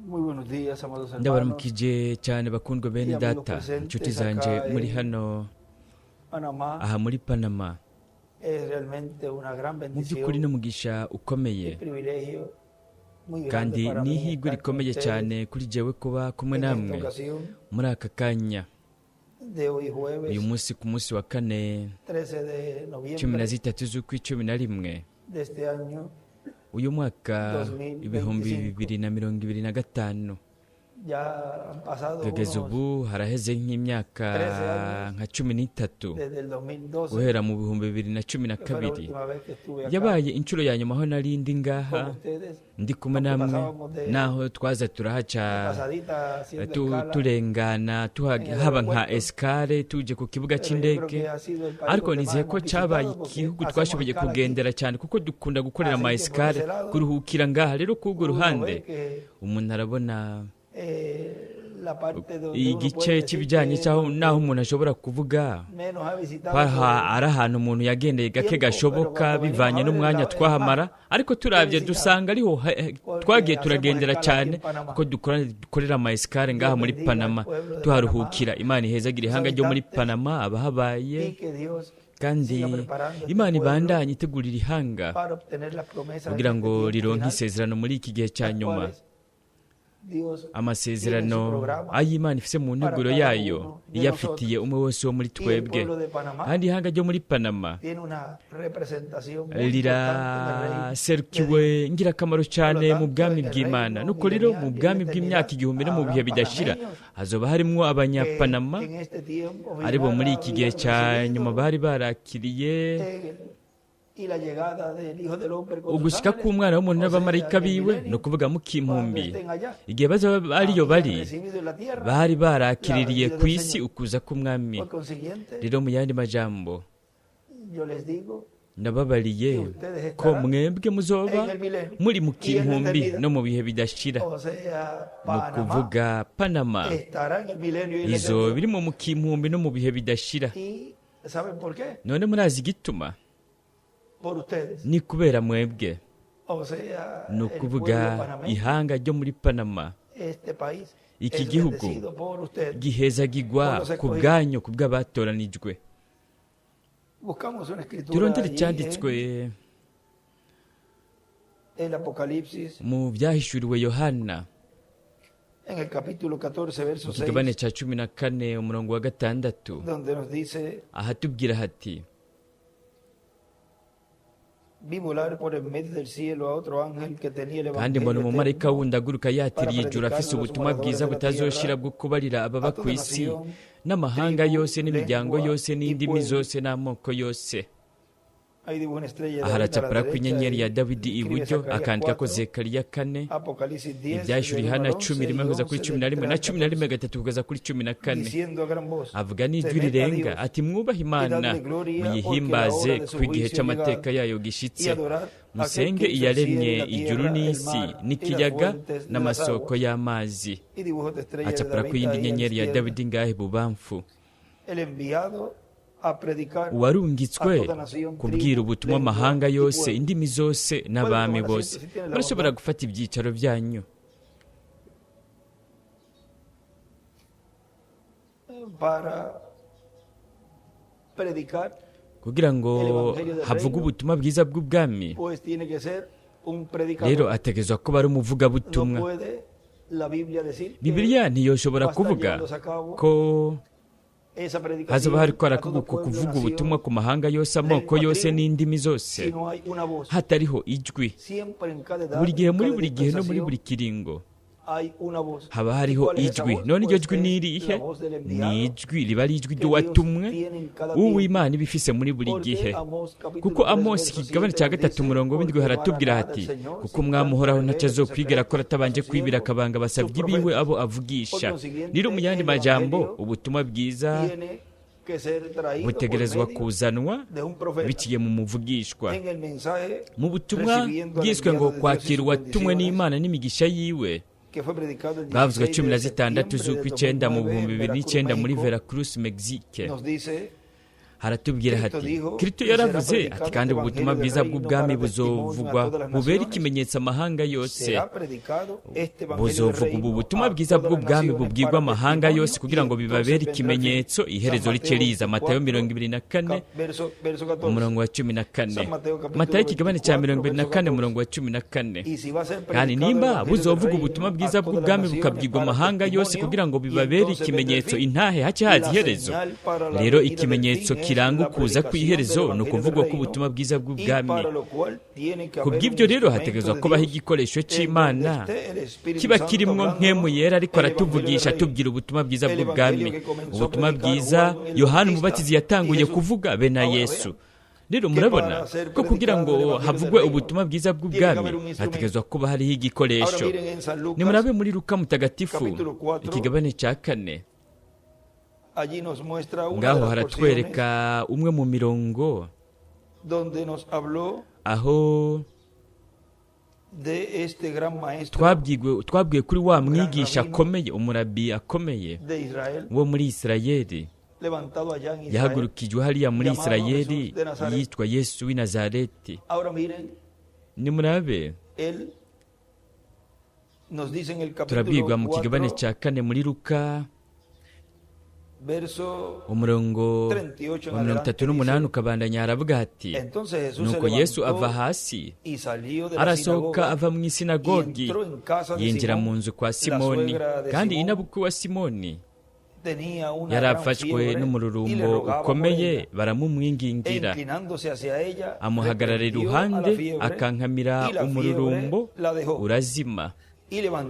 Muy buenos días, amados hermanos. Ndabaramukije cyane bakundwa bene Y amigos data, presentes inshuti zanje acá muri en hano Panamá. Aha muri Panama. Es realmente una gran Mu bendición by'ukuri n'umugisha y ukomeye privilegio muy grande kandi para mí n'ihirwe estar con rikomeye ustedes cyane kuri jewe kuba kumwe en esta namwe ocasión muri aka kanya de hoy jueves uyu munsi ku munsi wa kane 13 de cumi na noviembre zitatu z'ukwa 11 de este año uyu mwaka 2025. 2025. Ya han pasado Kugeza unos ubu haraheze nk'imyaka 13 años nka 13 desde el 2012, guhera mu bihumbi bibiri na cumi na que fue la kabiri última vez que estuve acá Yabaye inshuro ya nyuma aho nari ndi ngaha con ustedes, ndi kumwe aunque namwe pasábamos de naho twaza turahaca pasadita haciendo escala turengana en el haba nka aeropuerto, escale tuje ku kibuga pero yo creo cy'indege que ha sido el país ariko donde más nizeye ko hemos cyabaye visitado porque igihugu hacemos twashoboye escala aquí. Kugendera cyane kuko dukunda gukorera ama Así que por escale ese lado, kuruhukira ngaha. Rero k'urwo uno ruhande ve que umuntu arabona la parte donde uno igice puede decir cy'ibijyanye que es cy'aho n'aho donde umuntu ashobora kuvuga menos ha visitado ko por ari ahantu umuntu yagendeye gake tiempo, pero gashoboka cuando venimos bivanye a ver n'umwanya es twahamara más ariko que turabye visitado, dusanga ariho porque twagiye hacemos turagendera escala aquí cyane en Panamá. kuko dukorera ama escale ngaha Dios muri bendiga al Panama pueblo de Panamá, tuharuhukira. Imana ihezagire sus ihanga ryo muri habitantes, Panama abahabaye y que Dios kandi siga preparando este Imana pueblo ibandanye itegurira ihanga para obtener las promesas en kugira este ngo tiempo rironke final, isezerano muri iki gihe cya las nyuma cuales Dios tiene en su amasezerano programa ay'Imana ifise mu para nteguro cada yayo uno de iyafitiye nosotros. umwe wese wo muri Y el twebwe. pueblo de Panamá Kandi ihanga ryo muri Panama tiene una representación muy importante en el reino de Dios. riraserukiwe ngirakamaro Por lo cyane mu tanto, bwami en el bw'Imana. reino Nuko rero mu milenial y en bwami la bw'imyaka eternidad 1000 no mu bihe habrá bidashira panameños hazoba harimwo que Abanyapanama en este tiempo aribo final muri iki gihe habían cya nyuma recibido bari barakiriye y la llegada del Hijo del Hombre con sus ugushika ángeles, k'umwana w'umuntu o sea, n'abamarayika en el biwe ni milenio, ukuvuga mu cuando kimpumbi estén allá, igihe bazaba ariyo habían bari recibido en la tierra bari la barakiririye venida ku del isi Señor. ukuza k'umwami. Por consiguiente, Rero mu yandi majambo yo les digo ndababariye que ustedes ko estarán mwebwe muzoba en el milenio muri mu y en la kimpumbi eternidad. no mu bihe bidashira. O sea, Ni Panamá ukuvuga Panama estará en el milenio y en la izoba eternidad. iri mu kimpumbi no mu bihe bidashira. ¿Y saben por qué? None murazi igituma? Por ustedes. Ni kubera mwebwe. O sea, Ni el ukuvuga pueblo panameño, ihanga ryo muri Panama este país, iki es gihugu bendecido por ustedes, gihezagirwa por los ku escogidos. bwanyu ku bw'abatoranijwe. Buscamos una escritura Turondere allí icyanditswe en el Apocalipsis, mu Byahishuriwe Yohana en el capítulo 14, verso mu kigabane 6, cya 14 umurongo wa 6 donde nos dice: ahatubwira hati Vi volar por en medio del cielo a otro ángel que tenía el Kandi mbona evangelio umumarayika eterno wundi aguruka para yatiriye ijuru afise predicarlo a los ubutumwa bwiza moradores de la butazoshira tierra, bwo kubarira ababa a ku toda isi nación, n'amahanga tribu, yose n'imiryango lengua yose y n'indimi pueblo. zose n'amoko yose. Ahí dibuja una estrella de Aha David a la aracapura ko derecha inyenyeri ya y Dawidi escribe iburyo Zacarías akandika ko 4, Zekariya 4 Apocalipsis 10, Ibyahishura del 1 Yohana al cumi 11 rimwe y kugeza kuri 11 cumi na del rimwe 3 na al cumi na rimwe 14, gatatu kugeza kuri 14 diciendo a gran voz: avuga n'ijwi Temed a rirenga Dios ati mwubahe y Imana dadle gloria, porque la muyihimbaze hora de kuko su igihe juicio ha cy'amateka llegado, yayo y gishitse adorad a aquel musenge que hizo el cielo y iyaremye la ijuru tierra, el n'isi mar y las n'ikiyaga fuentes de las n'amasoko aguas. y'amazi. Y dibujó otra estrella de Acapura ko David iyindi ahí a la nyenyeri ya izquierda, Dawidi ngahe bubamfu el enviado a predicar a uwarungitswe toda nación, kubwira tribu, ubutumwa lengua amahanga y yose pueblo. indimi zose Pueden n'abami tomar bose. asiento si tienen la Murashobora bondad. gufata ibyicaro byanyu. Para predicar Kugira ngo el evangelio del havugwe reino, ubutumwa bwiza bw'ubwami pues tiene que ser un rero predicador. ategerezwa kuba ari No umuvugabutumwa. puede la Biblia decir que Bibiliya ntiyoshobora va a estar kuvuga llevándose a cabo ko esa hazoba predicación hariko a todo harakorwa uko pueblo, kuvuga nación, ubutumwa ku mahanga yose amoko lengua, yose tribu, n'indimi zose si no hay una voz. hatariho ijwi. Siempre en cada edad, Buri gihe en muri cada buri gihe no muri dispensación, buri kiringo hay una voz. haba ¿Y hariho cuál es esa ijwi. voz? None iryo Pues jwi es ni la irihe? voz del Ni enviado ijwi riba ari ijwi que Dios ry'uwatumwe tiene en cada tiempo. uw'Imana iba ifise muri buri Porque gihe Amós capítulo kuko 3, Amosi verso ikigabane 7 cya nos 3 dice: umurongo w'indwi Porque haratubwira para nada hati el Señor kuko sin umwami tanto uhoraho revela ntaco sus azokwigera akora secretos a atabanje sus kwibira siervos, akabanga sus basabye biwe profetas. abo Por avugisha. Rero mu consiguiente, yandi el majambo evangelio ubutumwa bwiza tiene que ser traído por butegerezwa medio kuzanwa de un profeta. biciye mu muvugishwa En el mensaje mu butumwa recibiendo al bwiswe ngo enviado de Dios y kwakira sus uwatumwe bendiciones, n'Imana n'imigisha yiwe que fue predicado el bwavuzwe 16 cumi de na zitandatu septiembre del z'ukw'icyenda mu 2009 bihumbi en bibiri Veracruz, n'icyenda muri México, Veracruz, Mexique nos dice: Haratubwira hati Kristo yaravuze ati kandi ubutumwa bwiza bw'ubwami buzovugwa bubere ikimenyetso amahanga yose. Buzovuga ubu butumwa bwiza bw'ubwami bubwirwa amahanga yose kugira ngo bibabere ikimenyetso, iherezo rice riza. Matayo 24 umurongo wa 14. Matayo ikigabane cya 24 umurongo wa 14. Kandi nimba buzovuga ubutumwa bwiza bw'ubwami bukabwirwa amahanga yose kugira ngo bibabere ikimenyetso, intahe hace haza iherezo. Rero ikimenyetso kiranga ukuza kw'iherezo ni ukuvugwa k'ubutumwa bwiza bw'ubwami. Ku bw'ibyo rero hategerezwa kubaho igikoresho cy'Imana kiba kirimwo mpwemu yera, ariko aratuvugisha atubwira ubutumwa bwiza bw'ubwami, ubutumwa bwiza Yohana Umubatizi yatanguye kuvuga be na Yesu. Rero murabona ko kugira ngo havugwe ubutumwa bwiza bw'ubwami hategerezwa kuba hariho igikoresho. Nimurabe muri Luka Mutagatifu ikigabane cya 4. Ngaho haratwereka umwe mu mirongo aho twabwiwe kuri wa mwigisha akomeye, umurabi akomeye wo muri Isirayeli, yahagurukijwe hariya muri Isirayeli, yitwa Yesu w'i Nazareti. Nimurabe turabwirwa mu kigabane cya 4 muri Luka umurongo wa 38 ukabandanya, haravuga hati nuko Yesu ava hasi arasohoka ava mu isinagogi yinjira mu nzu kwa Simoni, kandi inabukwe wa Simoni yarafashwe n'umururumbo ukomeye, baramumwingingira. Amuhagarara iruhande akankamira umururumbo urazima,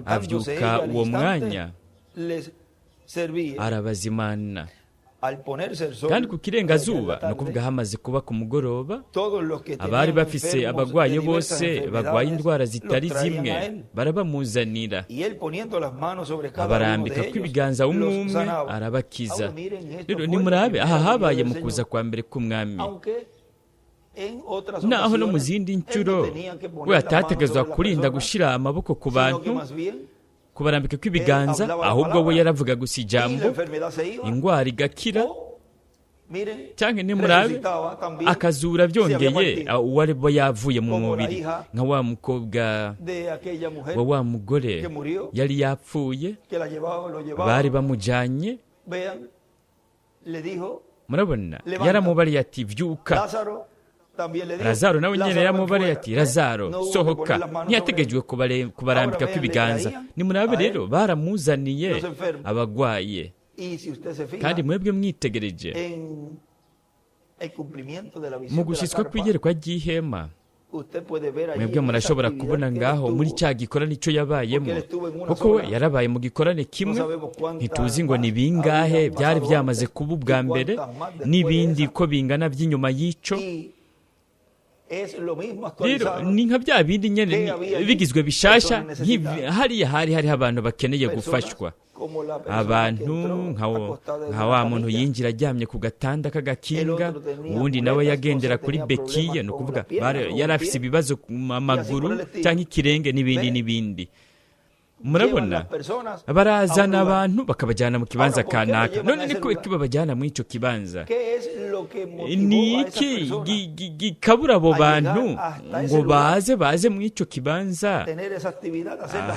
avyuka uwo mwanya arabazimana. Kandi ku kirengazuba, ni ukuvuga hamaze kuba ku mugoroba, abari bafise abagwaye bose bagwaye indwara zitari zimwe barabamuzanira, abarambika kw'ibiganza umwe umwe arabakiza. Rero nimurabe aha habaye mu kuza kwa mbere k'umwami. Naho no mu zindi nshuro we atategezwa kurinda gushira amaboko ku bantu, kubarambika kw'ibiganza, ahubwo we yaravuga gusa ijambo, ingwara igakira, cyangwa nimurabe akazura byongeye uwari bo yavuye mu mubiri, nka wa mukobwa wa wa mugore yari yapfuye, bari bamujanye. Murabona yaramubariye ati vyuka. Lazaro nawe nyene yaramubariye ati Lazaro sohoka. Ntiyategejwe kubarambika kw'ibiganza. Nimurabe rero baramuzaniye abagwaye. Kandi mwebwe mwitegereje mu gushyitswa kw'iyerekwa ry'ihema, mwebwe murashobora kubona ngaho muri cya gikorane icyo yabayemo, kuko we yarabaye mu gikorane kimwe, ntituzi ngo ni bingahe byari byamaze kuba ubwa mbere n'ibindi ko bingana by'inyuma y'icyo. Rero ni nka bya bindi nyene bigizwe bishasha, hariya hari hariho abantu bakeneye gufashwa, abantu nka wa muntu yinjira aryamye ku gatanda k'agakinga, uwundi nawe yagendera kuri bekiye, ni ukuvuga yari afise ibibazo ku maguru cyangwa ikirenge n'ibindi n'ibindi. Murabona barazana abantu bakabajyana mu kibanza kanaka. None ni ko babajyana muri icyo kibanza? Ni iki gikabura abo bantu ngo baze muri icyo kibanza,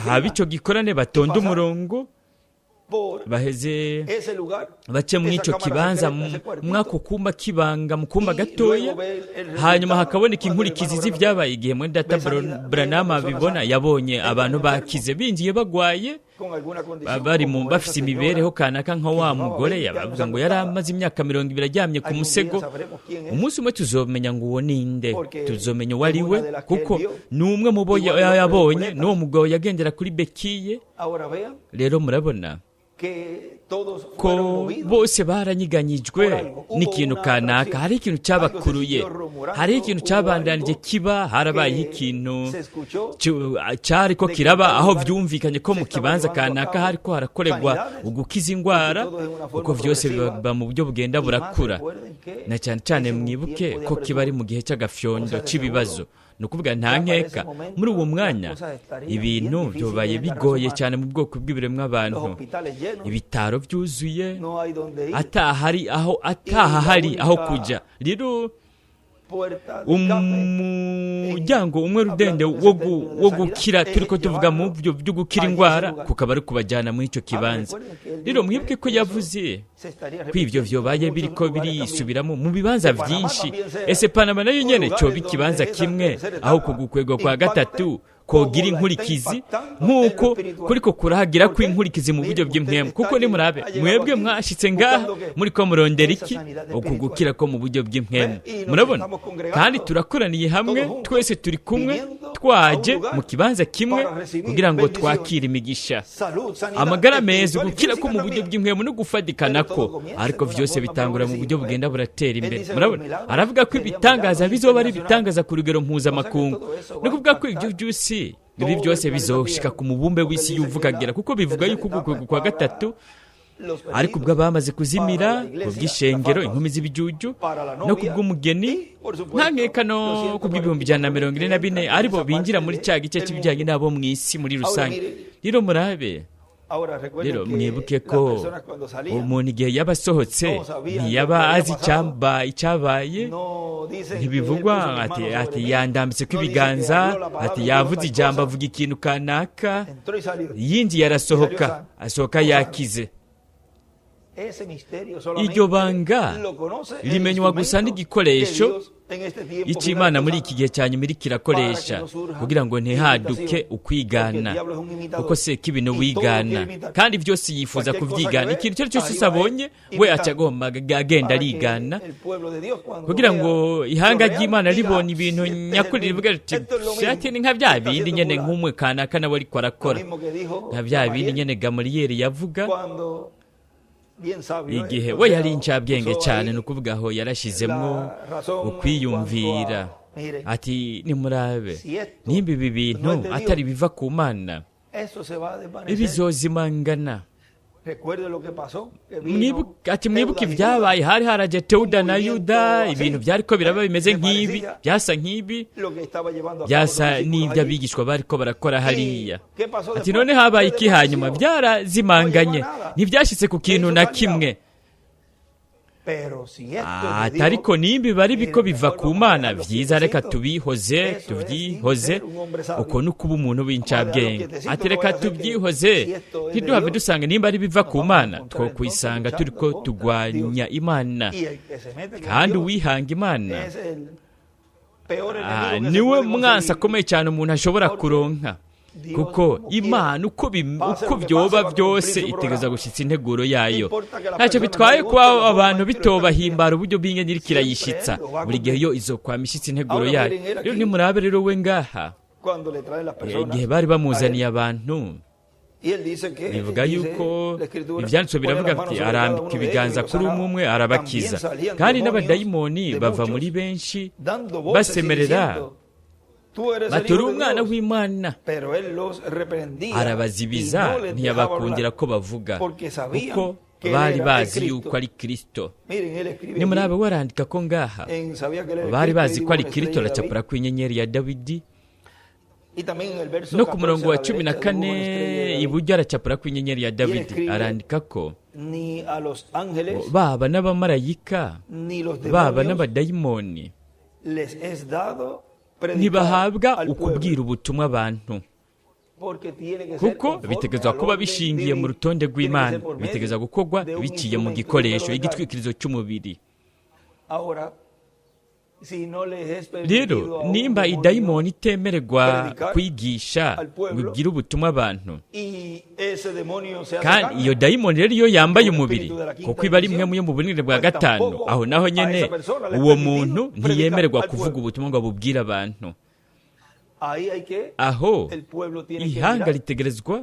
haba icyo gikorane, batonde umurongo, baheze bace muri icyo kibanza, mwako kumba kibanga, mu kumba gatoya, hanyuma hakaboneka inkurikizi z'ibyabaye. Igihe mwene data Branham abibona, yabonye abantu bakize binjiye bagwaye, bari mu bafise imibereho kanaka, nka wa mugore yabavuga ngo yari amaze imyaka 20 aryamye ku musego. Umunsi umwe tuzomenya ngo uwo ninde, tuzomenya uwo ari we, kuko ni umwe mu bo yabonye, n'uwo mugabo yagendera kuri bekiye. Rero murabona ko bose baranyiganyijwe n'ikintu kanaka, hari ikintu cyabakuruye, hari ikintu cyabandanije kiba, harabaye ikintu cyari ko kiraba, aho byumvikanye ko mu kibanza kanaka hariko harakorerwa ugukiza indwara, kuko byose biba mu buryo bugenda burakura. Na cyane cyane mwibuke ko kiba ari mu gihe cy'agafyondo cy'ibibazo, Ni ukuvuga nta nkeka muri uwo mwanya ibintu byobaye bigoye cyane mu bwoko bw'ibiremwa abantu, ibitaro byuzuye, atahari aho atahahari aho kujya. Rero umuryango umwe rudende wo gukira, turi ko tuvuga mu byo byo gukira indwara, kukaba ari kubajyana muri icyo kibanza. Rero mwibwe ko yavuze ko ibyo byobaye biriko birisubiramo mu bibanza byinshi. Ese Panama nayo nyene cyoba ikibanza kimwe aho kugukwegwa kwa gatatu kogira inkurikizi nk'uko kuriko kurahagira kw'inkurikizi mu buryo bw'impwemu? Kuko nimurabe mwebwe mwashitse ngaha muri ko murondera iki? Uku gukira ko mu buryo bw'impwemu. Murabona, kandi turakoraniye hamwe twese, turi kumwe, twaje mu kibanza kimwe kugira ngo twakire imigisha, amagara meza, gukira ko mu buryo bw'impwemu no gufadikana ko. Ariko vyose bitangura mu buryo bugenda buratera imbere. Murabona, aravuga ko ibitangaza bizoba ari ibitangaza ku rugero mpuzamakungu. Ni ukuvuga ko ibyo byose, ibi byose bizoshika ku mubumbe w'isi y'uvugagira, kuko bivuga yuko ugukwego kwa gatatu ariko ubwo abamaze kuzimira, kubw'ishengero, inkumi z'ibijuju, no kubw'umugeni, nta nkeka no kubw'144,000 aribo binjira muri cya gice cy'ibijyanye n'abo mu isi muri rusange. Rero murabe, rero mwibuke ko umuntu igihe yaba asohotse ntiyaba azi icyabaye. Ntibivugwa ati yandambitse ko ibiganza, ati yavuze ijambo, avuga ikintu kanaka, yinjiye arasohoka, asohoka yakize. Iryo banga rimenywa gusa n'igikoresho icyo Imana muri iki gihe cya nyuma iriko irakoresha kugira ngo ntihaduke ukwigana, kuko seka ibintu wigana, kandi byose yifuza kubyigana. Ikintu icyo ari cyo cyose abonye we aca agomba agenda arigana, kugira ngo ihanga ry'Imana ribona ibintu nyakuri rivuga riti shati ni nka bya bindi nyene nk'umwe kanaka nawe ariko arakora, nka bya bindi nyene Gamaliyeli yavuga igihe we yari incabwenge cyane. Ni ukuvuga aho yarashyizemwo ukwiyumvira, ati nimurabe, nimba ibi bintu atari biva ku Mana, ibizozimangana. Ati mwibuke ibyabaye, hari haraje Tewuda na Yuda, ibintu byariko biraba bimeze nk'ibi, byasa nk'ibi, byasa n'ibyo abigishwa bariko barakora hariya. Ati none habaye iki hanyuma? Byarazimanganye, ntibyashyitse ku kintu na kimwe. Ariko nimba bari biko biva ku Mana, byiza reka tubihoze, tubyihoze. Uko ni ukuba umuntu w'incabwenge. Ati reka tubyihoze, ntiduhave dusanga nimba ari biva ku Mana twokwisanga turiko tugwanya Imana. Kandi uwihanga Imana niwe mwansi akomeye cyane umuntu ashobora kuronka, kuko Imana uko byoba byose itegereza gushyitsa integuro yayo. Ntacyo bitwaye kuba abantu bitobahimbara uburyo bw'inyenyeri kirayishitsa, buri gihe yo izokwama ishyitsa integuro yayo. Rero nimurabe rero we ngaha igihe bari bamuzaniye abantu, bivuga yuko ibyanditswe biravuga ati arambika ibiganza kuri umwe umwe arabakiza, kandi n'abadayimoni bava muri benshi basemerera batura umwana w'Imana. Arabazibiza, ntiyabakundira ko bavuga, kuko bari bazi yuko ari Kristo. Nimurabe warandika ko ngaha bari bazi ko ari Kristo, aracapura ku inyenyeri ya Dawidi. No ku murongo wa 14 iburyo aracapura ku inyenyeri ya Dawidi, arandika ko baba n'abamarayika baba n'abadayimoni ntibahabwa ukubwira ubutumwa abantu, kuko bitegerezwa kuba bishingiye mu rutonde rw'Imana, bitegerezwa gukorwa biciye mu gikoresho, igitwikirizo cy'umubiri. Rero nimba idayimoni itemererwa kwigisha ngo ibwire ubutumwa abantu, kandi iyo dayimoni rero iyo yambaye umubiri, kuko iba ari imwe mu yo mu bunini bwa gatanu, aho naho nyene uwo muntu ntiyemererwa kuvuga ubutumwa ngo abubwire abantu. Aho ihanga ritegerezwa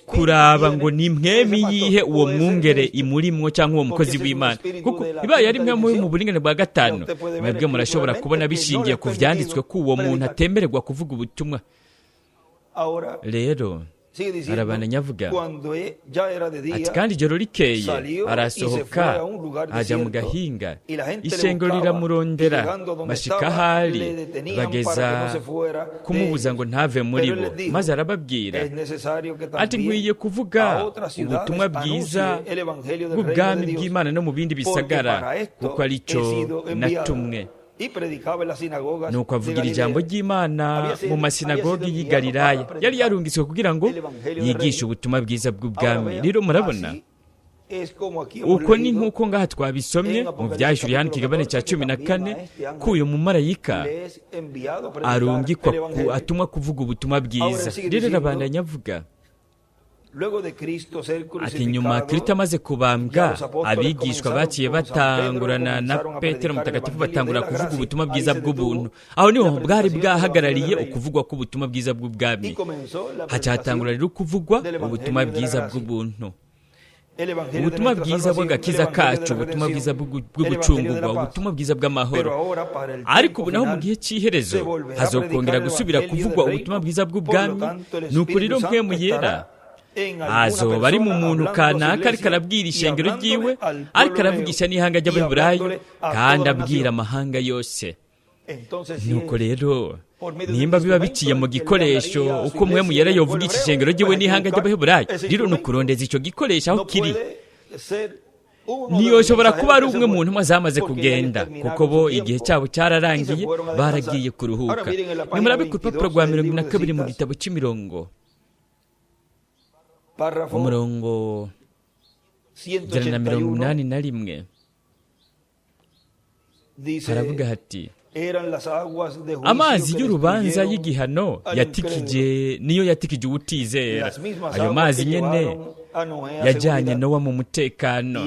kuraba ngo ni mwemi yihe uwo mwungere imurimwo cyangwa uwo mukozi w'Imana, kuko ibaye ari mwe mu buringane bwa gatanu, mwebwe murashobora kubona bishingiye ku vyanditswe ko uwo muntu atemererwa kuvuga ubutumwa. Rero Arabandanya avuga ati kandi ijoro rikeye arasohoka ajya mu gahinga, ishengero riramurondera, bashika ahari bageza kumubuza ngo ntave muri bo. Maze arababwira ati nkwiye kuvuga ubutumwa bwiza bw'ubwami bw'Imana no mu bindi bisagara, kuko ari cyo natumwe. Nuko avugira ijambo ry'Imana mu masinagogi y'i Galilaya. Yari yarungitswe kugira ngo yigishe ubutumwa bwiza bw'ubwami. Rero murabona uko ni nk'uko ngaha twabisomye mu Byahishuriye hano ikigabane cya 14, ko uyu mumarayika arungikwa atumwa kuvuga ubutumwa bwiza. Rero arabandanya avuga ati nyuma Kristo amaze kubambwa, abigishwa baciye batangurana na Petero mutagatifu batangura kuvuga ubutumwa bwiza bw'ubuntu. Aho niho bwari bwahagarariye ukuvugwa k'ubutumwa bwiza bw'ubwami. Hacatangura rero kuvugwa ubutumwa bwiza bw'ubuntu, ubutumwa bwiza bw'agakiza kacu, ubutumwa bwiza bw'ugucungurwa, ubutumwa bwiza bw'amahoro. Ariko ubu naho mu gihe cy'iherezo hazokongera gusubira kuvugwa ubutumwa bwiza bw'ubwami. Nuko rero Mpwemu Yera azoba ari mu muntu kanaka ariko arabwira ishengero ryiwe, ariko aravugisha n'ihanga ry'Abaheburayo, kandi abwira amahanga yose. Nuko rero nimba biba biciye mu gikoresho uko Mpwemu Yera yovuga ishengero ryiwe n'ihanga ry'Abaheburayo, rero ni ukurondeza icyo gikoresho aho kiri. Ntiyoshobora kuba ari umwe mu ntumwa zamaze kugenda, kuko bo igihe cyabo cyararangiye, baragiye kuruhuka. Nimurabe ku rupapuro rwa 42 mu gitabo cy'imirongo, umurongo 181, haravuga hati amazi y'urubanza y'igihano yatikije niyo yatikije uwutizera. Ayo mazi nyene yajyanye Nowa mu mutekano.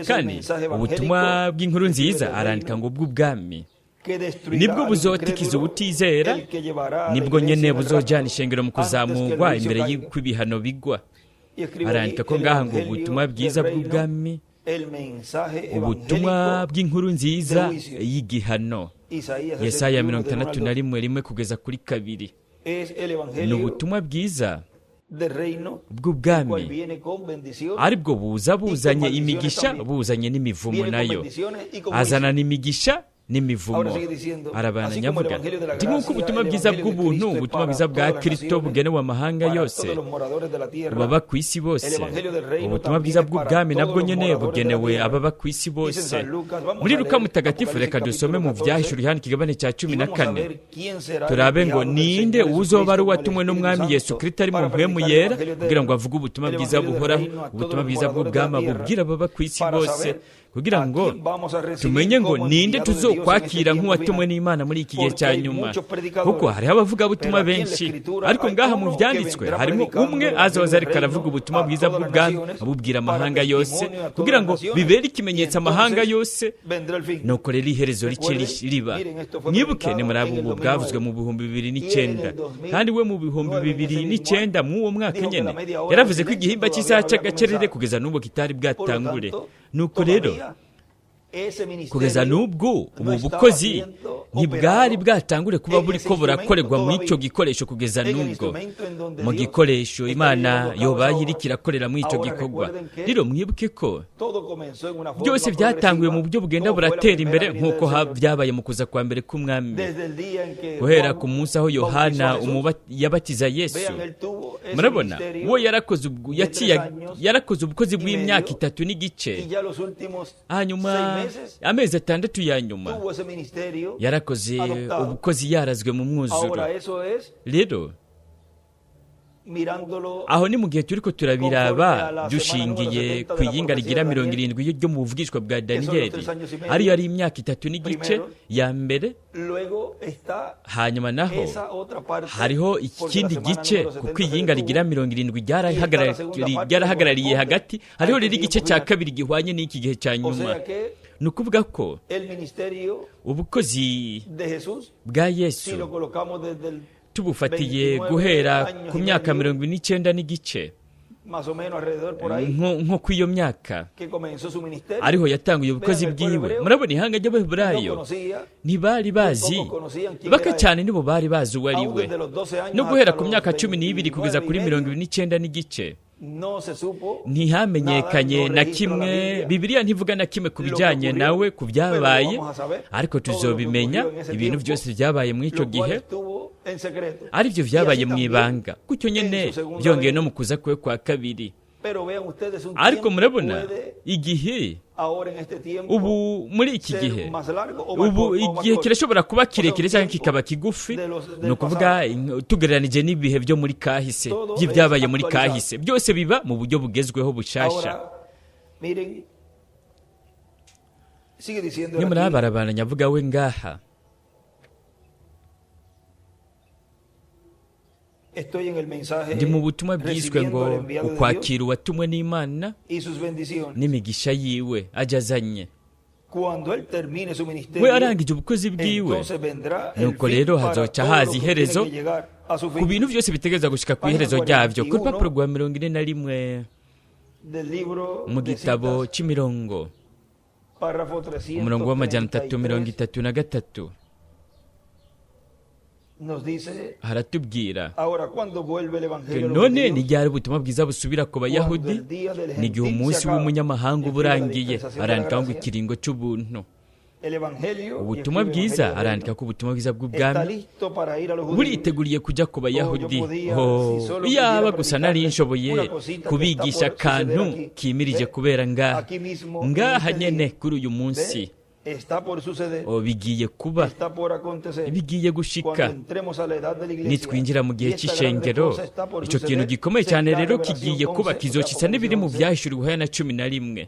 Kandi ubutumwa bw'inkuru nziza arandika ngo bw'ubwami nibwo buzotikiza ubutizera, nibwo nyene buzojyana ishengero mu kuzamurwa imbere y'uko bigwa. Arandika ko ngaha ngo ubutumwa bwiza bw'ubwami, ubutumwa bw'inkuru nziza y'igihano. Yesaya 61:1 kugeza kuri 2. Ni ubutumwa bwiza bw'ubwami, aribwo buza buzanye imigisha, buzanye n'imivumo nayo. Azanana imigisha n'imivumo. Arabandanya avuga ati nk'uko ubutumwa bwiza bw'ubuntu, ubutumwa bwiza bwa Kristo bugenewe amahanga yose baba ku isi bose, ubutumwa bwiza bw'ubwami nabwo nyene bugenewe ababa ku isi bose. Muri Luka mutagatifu, reka dusome mu Byahishuriye hano ikigabane cya 14, turabe ngo ninde uzoba ari uwatumwe n'Umwami Yesu Kristo ari mu Mpwemu Yera kugira ngo avuge ubutumwa bwiza buhoraho, ubutumwa bwiza bw'ubwami abubwira ababa ku isi bose, kugira ngo tumenye ngo ninde tuzokwakira nk'uwatumwe n'Imana muri iki gihe cya nyuma. Kuko hariho abavugabutumwa benshi, ariko ngaha mu Byanditswe harimo umwe azoza ariko aravuga ubutumwa bwiza bw'ubwami abubwira amahanga yose, kugira ngo bibere ikimenyetso amahanga yose. Nuko rero iherezo rice riba. Mwibuke nimuraba ubu bwavuzwe mu 2009, kandi we mu 2009 mw'uwo mwaka nyene yaravuze ko igihimba cy'isaha cy'agacerere kugeza n'ubu kitari bwatangure. Nuko rero kugeza n'ubwo ubu bukozi ntibwari bwatangure kuba buriko burakorerwa muri icyo gikoresho kugeza n'ubwo mu gikoresho Imana yoba iriko irakorera muri icyo gikorwa. Rero mwibuke ko byose byatanguye mu buryo bugenda buratera imbere nk'uko byabaye mu kuza kwa mbere k'Umwami, guhera ku munsi aho Yohana yabatiza Yesu. Murabona uwo yarakoze ubukozi bw'imyaka 3 n'igice, hanyuma amezi 6 ya nyuma yarakoze ubukozi yarazwe mu mwuzuro. Rero aho ni mu gihe turiko turabiraba dushingiye ku iyinga rigira 70 ryo mu buvugishwa bwa Daniyeli, ariyo ari imyaka 3 n'igice ya mbere. Hanyuma naho hariho ikindi gice, kuko iyinga rigira 70 ryarahagarariye hagati, hariho rero igice cya kabiri gihwanye n'iki gihe cya nyuma. Ni ukuvuga ko ubukozi bwa Yesu tubufatiye guhera ku myaka 49 n'igice, Nko ku iyo myaka ariho yatanguye ubukozi bwiwe. Murabona ihanga ry'Abaheburayo ntibari bazi, bake cyane nibo bari bazi uwo ari we. No guhera ku myaka 12 kugeza kuri 29.5 ntihamenyekanye na kimwe. Bibiliya ntivuga na kimwe ku bijyanye nawe, ku byabaye, ariko tuzobimenya ibintu byose byabaye muri icyo gihe, aribyo byabaye mu ibanga gutyo nyine, byongeye no mu kuza kwe kwa kabiri. Ariko murabona igihe ubu, muri iki gihe ubu, igihe kirashobora kuba kirekire cyangwa kikaba kigufi, ni ukuvuga tugereranije n'ibihe byo muri kahise, by'ibyabaye muri kahise, byose biba mu buryo bugezweho bushasha. Nimurabara nyavuga we ngaha, ndi mu butumwa bwiswe ngo ukwakira uwatumwe n'Imana n'imigisha yiwe ajya azanye. We arangije ubukozi bwiwe, nuko rero hazoca haza iherezo ku bintu byose bitegereza gushika ku iherezo ryabyo. Ku rupapuro rwa 41 mu gitabo cy'imirongo, umurongo wa 333, haratubwira none ni ryari ubutumwa bwiza busubira ku Bayahudi? Ni igihe umunsi w'umunyamahanga uba urangiye. Arandika ngo ikiringo cy'ubuntu. Ubutumwa bwiza, arandika ko ubutumwa bwiza bw'ubwami buriteguriye kujya ku Bayahudi. Iyaba gusa nari nshoboye kubigisha akantu kimirije kubera ngaha ngaha nyene kuri uyu munsi. Bigiye kuba, bigiye gushika nitwinjira mu gihe cy'ishengero. Icyo kintu gikomeye cyane rero kigiye kuba, kizokitsa n'ibiri mu byahishuriwe Yohana 11.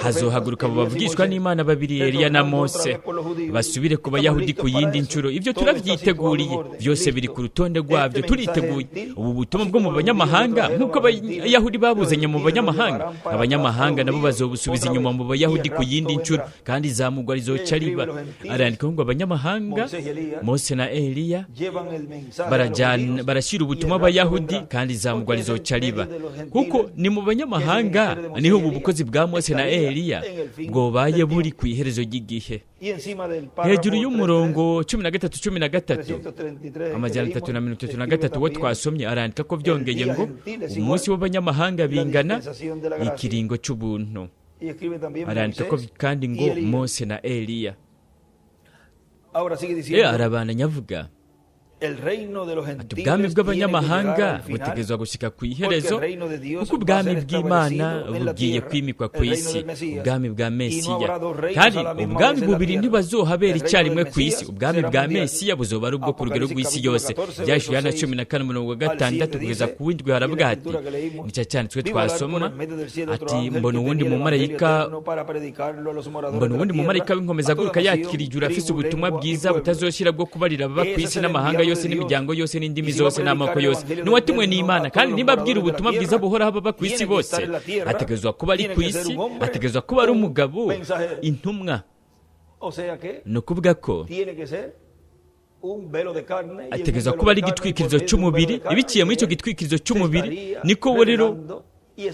Hazohaguruka abo bavugishwa n'Imana babiri, Eliya na Mose, basubire ku Bayahudi ku yindi nshuro. Ibyo turabyiteguriye, byose biri ku rutonde rwabyo, turiteguye. Ubu butumwa bwo mu banyamahanga, nk'uko Abayahudi babuzanye mu banyamahanga, abanyamahanga nabo bazobusubiza inyuma mu Bayahudi ku yindi nshuro, kandi izamugwa rizoca riba. Arandika ngo abanyamahanga, Mose na Eliya, barashyira ubutumwa Abayahudi, kandi izamugwa rizoca riba. Kuko ni mu banyamahanga niho ubu bukozi bwa Mose na Eliya bwobaye buri ku iherezo ry'igihe. Hejuru y'umurongo 13 13 333 wo twasomye, arandika ko byongeye ngo umunsi w'abanyamahanga bingana ikiringo cy'ubuntu. Arandika ko kandi ngo Mose na Eliya. Arabandanya avuga ati ubwami bw'abanyamahanga butegerezwa gushika ku iherezo, kuko ubwami bw'Imana bugiye kwimikwa ku isi, ubwami bwa Mesiya. Kandi ubwami bubiri ntibazohabera icyarimwe ku isi. Ubwami bwa Mesiya buzoba ari ubwo ku rugero rw'isi yose. Ibyahishuriwe Yohana 14 umurongo wa 6 kugeza ku w'indwi haravuga hati, nicyo cyanditswe twasoma, ati mbona uwundi mumarayika, mbona uwundi mumarayika w'inkomeza aguruka yakira ijuru, afise ubutumwa bwiza butazoshira bwo kubarira ababa ku isi n'amahanga yose n'imiryango yose n'indimi zose n'amoko yose. N'uwatumwe n'Imana, kandi niba abwira ubutumwa bwiza buhoraho ababa ku isi bose, ategerezwa kuba ari ku isi, ategerezwa kuba ari umugabo intumwa. Ni ukuvuga ko ategerezwa kuba ari igitwikirizo cy'umubiri. Ibiciye muri icyo gitwikirizo cy'umubiri, niko we rero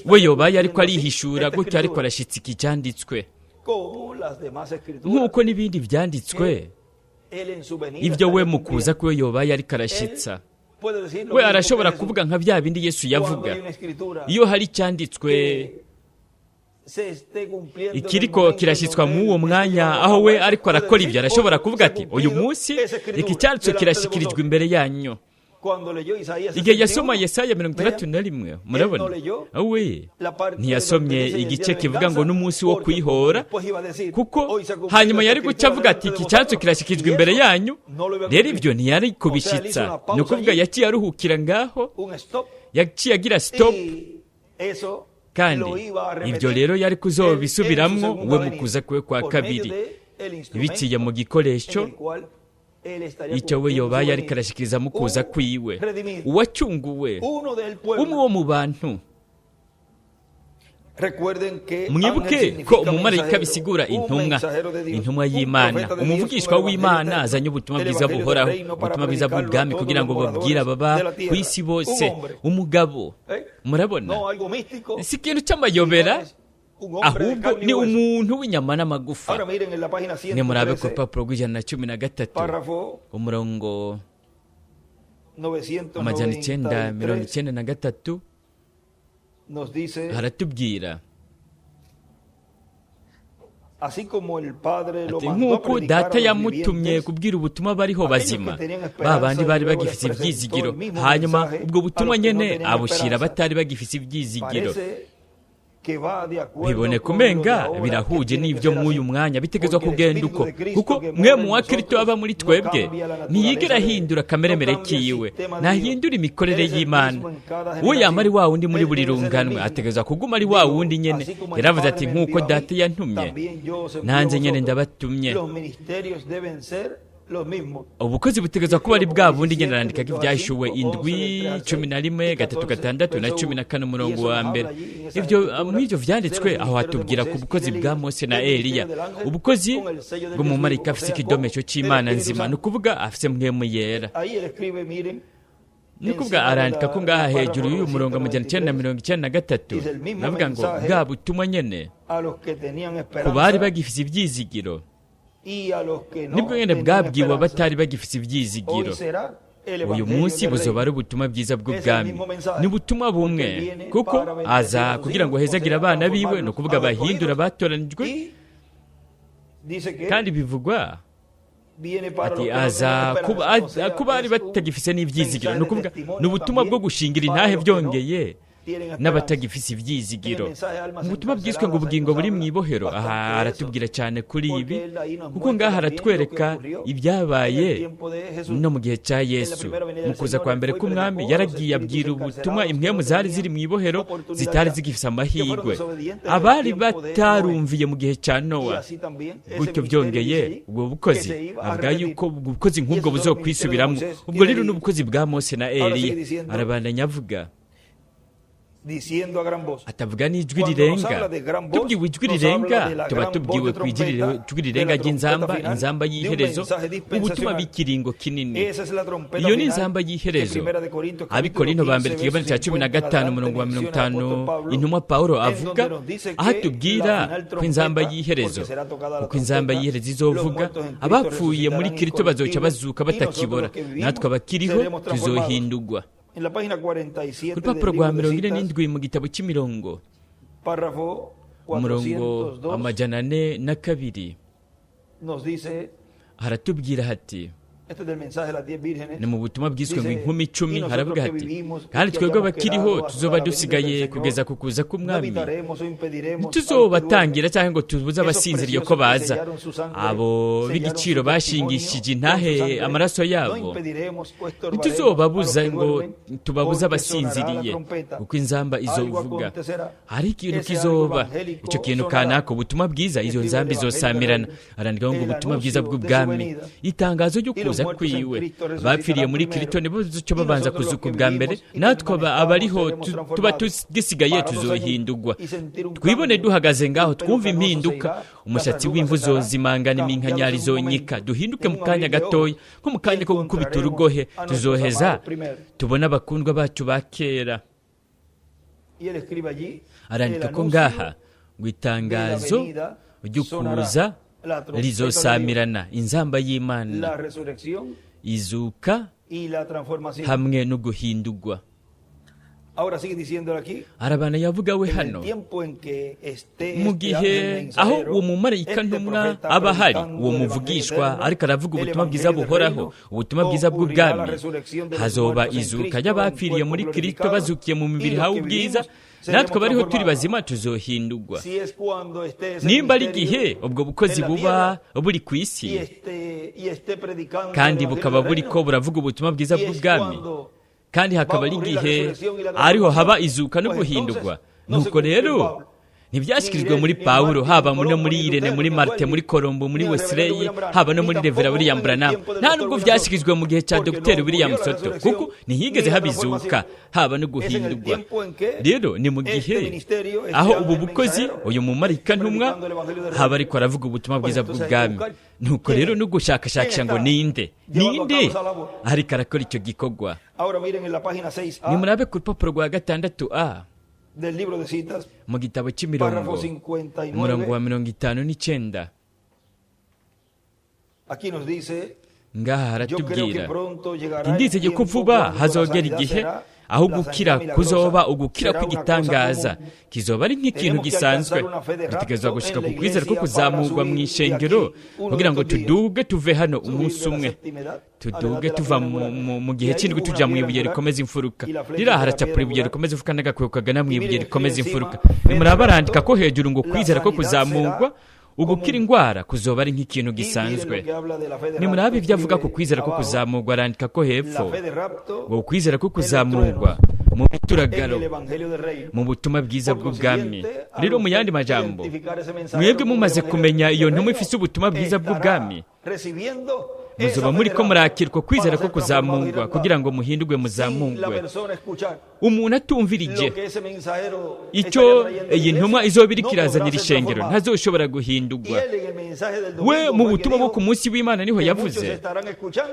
we yobaye ariko arihishura gutyo, ariko arashyitsa iki cyanditswe nk'uko n'ibindi byanditswe, ibyo we mu kuza kwe yobaye ariko arashyitsa. We arashobora kuvuga nka bya bindi Yesu yavuga. Iyo hari icyanditswe ikiriko kirashyitswa muri uwo mwanya aho we ariko arakora ibyo, arashobora kuvuga ati uyu munsi iki cyanditswe kirashyikirijwe imbere yanyu. Igihe yasoma Yesaya 61, murabona, we ntiyasomye igice kivuga ngo n'umunsi wo kwihora, kuko hanyuma yari guca avuga ati iki cyanditswe kirashyikirijwe imbere yanyu. Rero ibyo ntiyari kubishyitsa. Ni ukuvuga yaciye aruhukira ngaho, yaciye agira stop, kandi ibyo rero yari kuzobisubiramwo we mu kuza kwe kwa kabiri, biciye mu gikoresho icyo we yobaye ariko arashyikiriza mu kuza kwiwe. Uwacunguwe, umwe wo mu bantu. Mwibuke ko umumarayika bisigura intumwa, intumwa y'Imana, umuvugishwa w'Imana azanye ubutumwa bwiza buhoraho, ubutumwa bwiza bw'ubwami kugira ngo babwire ababa ku isi bose. Umugabo, murabona, si ikintu cy'amayobera, ahubwo ni umuntu w'inyama n'amagufa. Nimurabe ku rupapuro rw'113, umurongo 993, haratubwira ati nk'uko Data yamutumye kubwira ubutumwa bariho bazima, ba bandi bari bagifite ibyizigiro, hanyuma ubwo butumwa nyene abushyira batari bagifite ibyizigiro. Biboneka umenga birahuje n'ibyo mw'uyu mwanya bitegezwa kugenda uko, kuko mwe mu wa Kristo aba muri twebwe ntiyigera ahindura akameremere kiwe, ntahindura imikorere y'Imana. Uwo yama ari wa wundi muri buri runganwe, ategezwa kuguma ari wa wundi nyene. Yaravuze ati nk'uko Data yantumye, nanjye nyene ndabatumye. Ubukozi butegezwa kuba ari bwa bundi nyene. Arandika ko ibyashuwe 7, 11, 3, 6 na 14 umurongo wa mbere. Ibyo mw'ibyo vyanditswe aho hatubwira ku bukozi bwa Mose na Eliya, ubukozi bw'umumarayika afise ikidomesho c'Imana nzima, ni ukuvuga afise mpwemu yera. Ni ukuvuga arandika ko ngaha hejuru y'uyu murongo 993, navuga ngo bwa butumwa nyene ku bari bagifise ivyizigiro nibwo nyene bwabwiwe abatari bagifise ivyizigiro. Uyu munsi buzoba ari ubutumwa bwiza bw'ubwami. Ni ubutumwa bumwe, kuko aza kugira ngo ahezagire abana biwe, ni ukuvuga abahindura batoranijwe. Kandi bivugwa ati aza ku bari batagifise n'ivyizigiro, ni ukuvuga ni ubutumwa bwo gushingira intahe byongeye n'abatagifise ivyizigiro. Mu butumwa bwiswe ngo ubugingo buri mw'ibohero, aha aratubwira cyane kuri ibi, kuko ngaha aratwereka ibyabaye no mu gihe cya Yesu. Mu kuza kwa mbere k'umwami yaragiye abwira ubutumwa impwemu zari ziri mw'ibohero zitari zigifise amahirwe, abari batarumviye mu gihe cya Nowa. Gutyo byongeye ubwo bukozi avuga yuko ubukozi nk'ubwo buzokwisubiramo. Ubwo rero n'ubukozi bwa Mose na Eliya. Arabandanya avuga atavuga n'ijwi rirenga. Tubwiwe ijwi rirenga tuba tubwiwe ku ijwi rirenga ry'inzamba, inzamba y'iherezo, ubutumwa bw'ikiringo kinini. Iyo ni inzamba y'iherezo. Abikorinto ba mbere ikigabane cya 15 umurongo wa 50, intumwa Paulo avuga aho atubwira ko inzamba y'iherezo, kuko inzamba y'iherezo izovuga, abapfuye muri Kristo bazoca bazuka batakibora, natwe abakiriho tuzohindurwa. Ku rupapuro rwa 47 mu gitabo cy'imirongo, umurongo 402, haratubwira hati ni mu butumwa bwiswe ngo inkumi 10, haravuga hati kandi twebwe abakiriho tuzoba dusigaye kugeza ku kuza k'umwami, ntituzobatangira cyangwa ngo tubuze abasinziriye ko baza. Abo b'igiciro bashingishije intahe amaraso yabo, ntituzobabuza ngo tubabuze abasinziriye, kuko inzamba izovuga. Hari ikintu kizoba, icyo kintu kanaka, ubutumwa bwiza, izo nzamba izosamirana. Arandikaho ngo ubutumwa bwiza bw'ubwami, itangazo ryo kuza kwiwe. Abapfiriye muri Kristo nibo cyo babanza kuzuka ubwa mbere, natwe abariho tuba tugisigaye tuzohindurwa. Twibone duhagaze ngaho twumva impinduka, umushatsi w'imvu zozimangana, iminkanyari zonyika, duhinduke mu kanya gatoya, nko mu kanya ko gukubita urugohe, tuzoheza tubona abakundwa bacu ba kera. Arandika ko ngaha ngo itangazo ry'ukuza rizosamirana, inzamba y'Imana, izuka hamwe no guhindurwa. Arabana yavuga we hano mu gihe aho uwo mumarayika ntumwa aba ahari, uwo muvugishwa ariko aravuga ubutumwa bwiza buhoraho, ubutumwa bwiza bw'ubwami, hazoba izuka ry'abapfiriye muri Kristo bazukiye mu mibiri hawe ubwiza, natwe abariho turi bazima tuzohindurwa. Nimba ari igihe ubwo bukozi buba buri ku isi kandi bukaba buriko buravuga ubutumwa bwiza bw'ubwami, kandi hakaba ari igihe ariho haba izuka no guhindurwa, nuko rero Ntibyashyikirijwe muri Pawulo, haba no muri Irene, muri Marite, muri Colombo, muri Wesley, haba no muri Revera William Branham. Nta nubwo byashyikirijwe mu gihe cya Dr William Soto, kuko ntihigeze habizuka, haba no guhindurwa. Rero ni mu gihe aho ubu bukozi, uyu mumarika ntumwa haba ariko aravuga ubutumwa bwiza bw'ubwami. Nuko rero no gushakashakisha ngo ninde ninde ariko arakora icyo gikorwa. Nimurabe ku rupapuro rwa 6a mu gitabo cy'imirongo, umurongo wa 59. Ngaha haratubwira: ndizeye ko vuba hazogera igihe aho gukira kuzoba ugukira kw'igitangaza, kizoba ari nk'ikintu gisanzwe. Dutegerezwa gushika ku kwizera ko kuzamurwa mu ishengero kugira ngo tuduge tuve hano umunsi umwe, tuduge tuva mu gihe cy'indwi tuja mu ibuye rikomeza imfuruka. Rira haracapura ibuye rikomeza imfuruka n'agakwego kagana mu ibuye rikomeza imfuruka. Nimuraba barandika ko hejuru ngo kwizera ko kuzamurwa, ugukira indwara kuzoba ari nk'ikintu gisanzwe. Nimuraba ibyo avuga ku kwizera ko kuzamurwa, arandika ko hepfo ngo kwizera ko kuzamurwa mu mituragaro, mu butumwa bwiza bw'ubwami. Rero mu yandi majambo, mwebwe mumaze kumenya iyo ntumwa ifise ubutumwa bwiza bw'ubwami, muzoba muri ko murakirwa kwizera ko kuzamurwa kugira ngo muhindurwe muzamurwe. Umuntu atumvirije icyo iyi ntumwa izoba iriko irazanira ishengero ntazoshobora guhindurwa. We mu butumwa bwo ku munsi w'Imana niho yavuze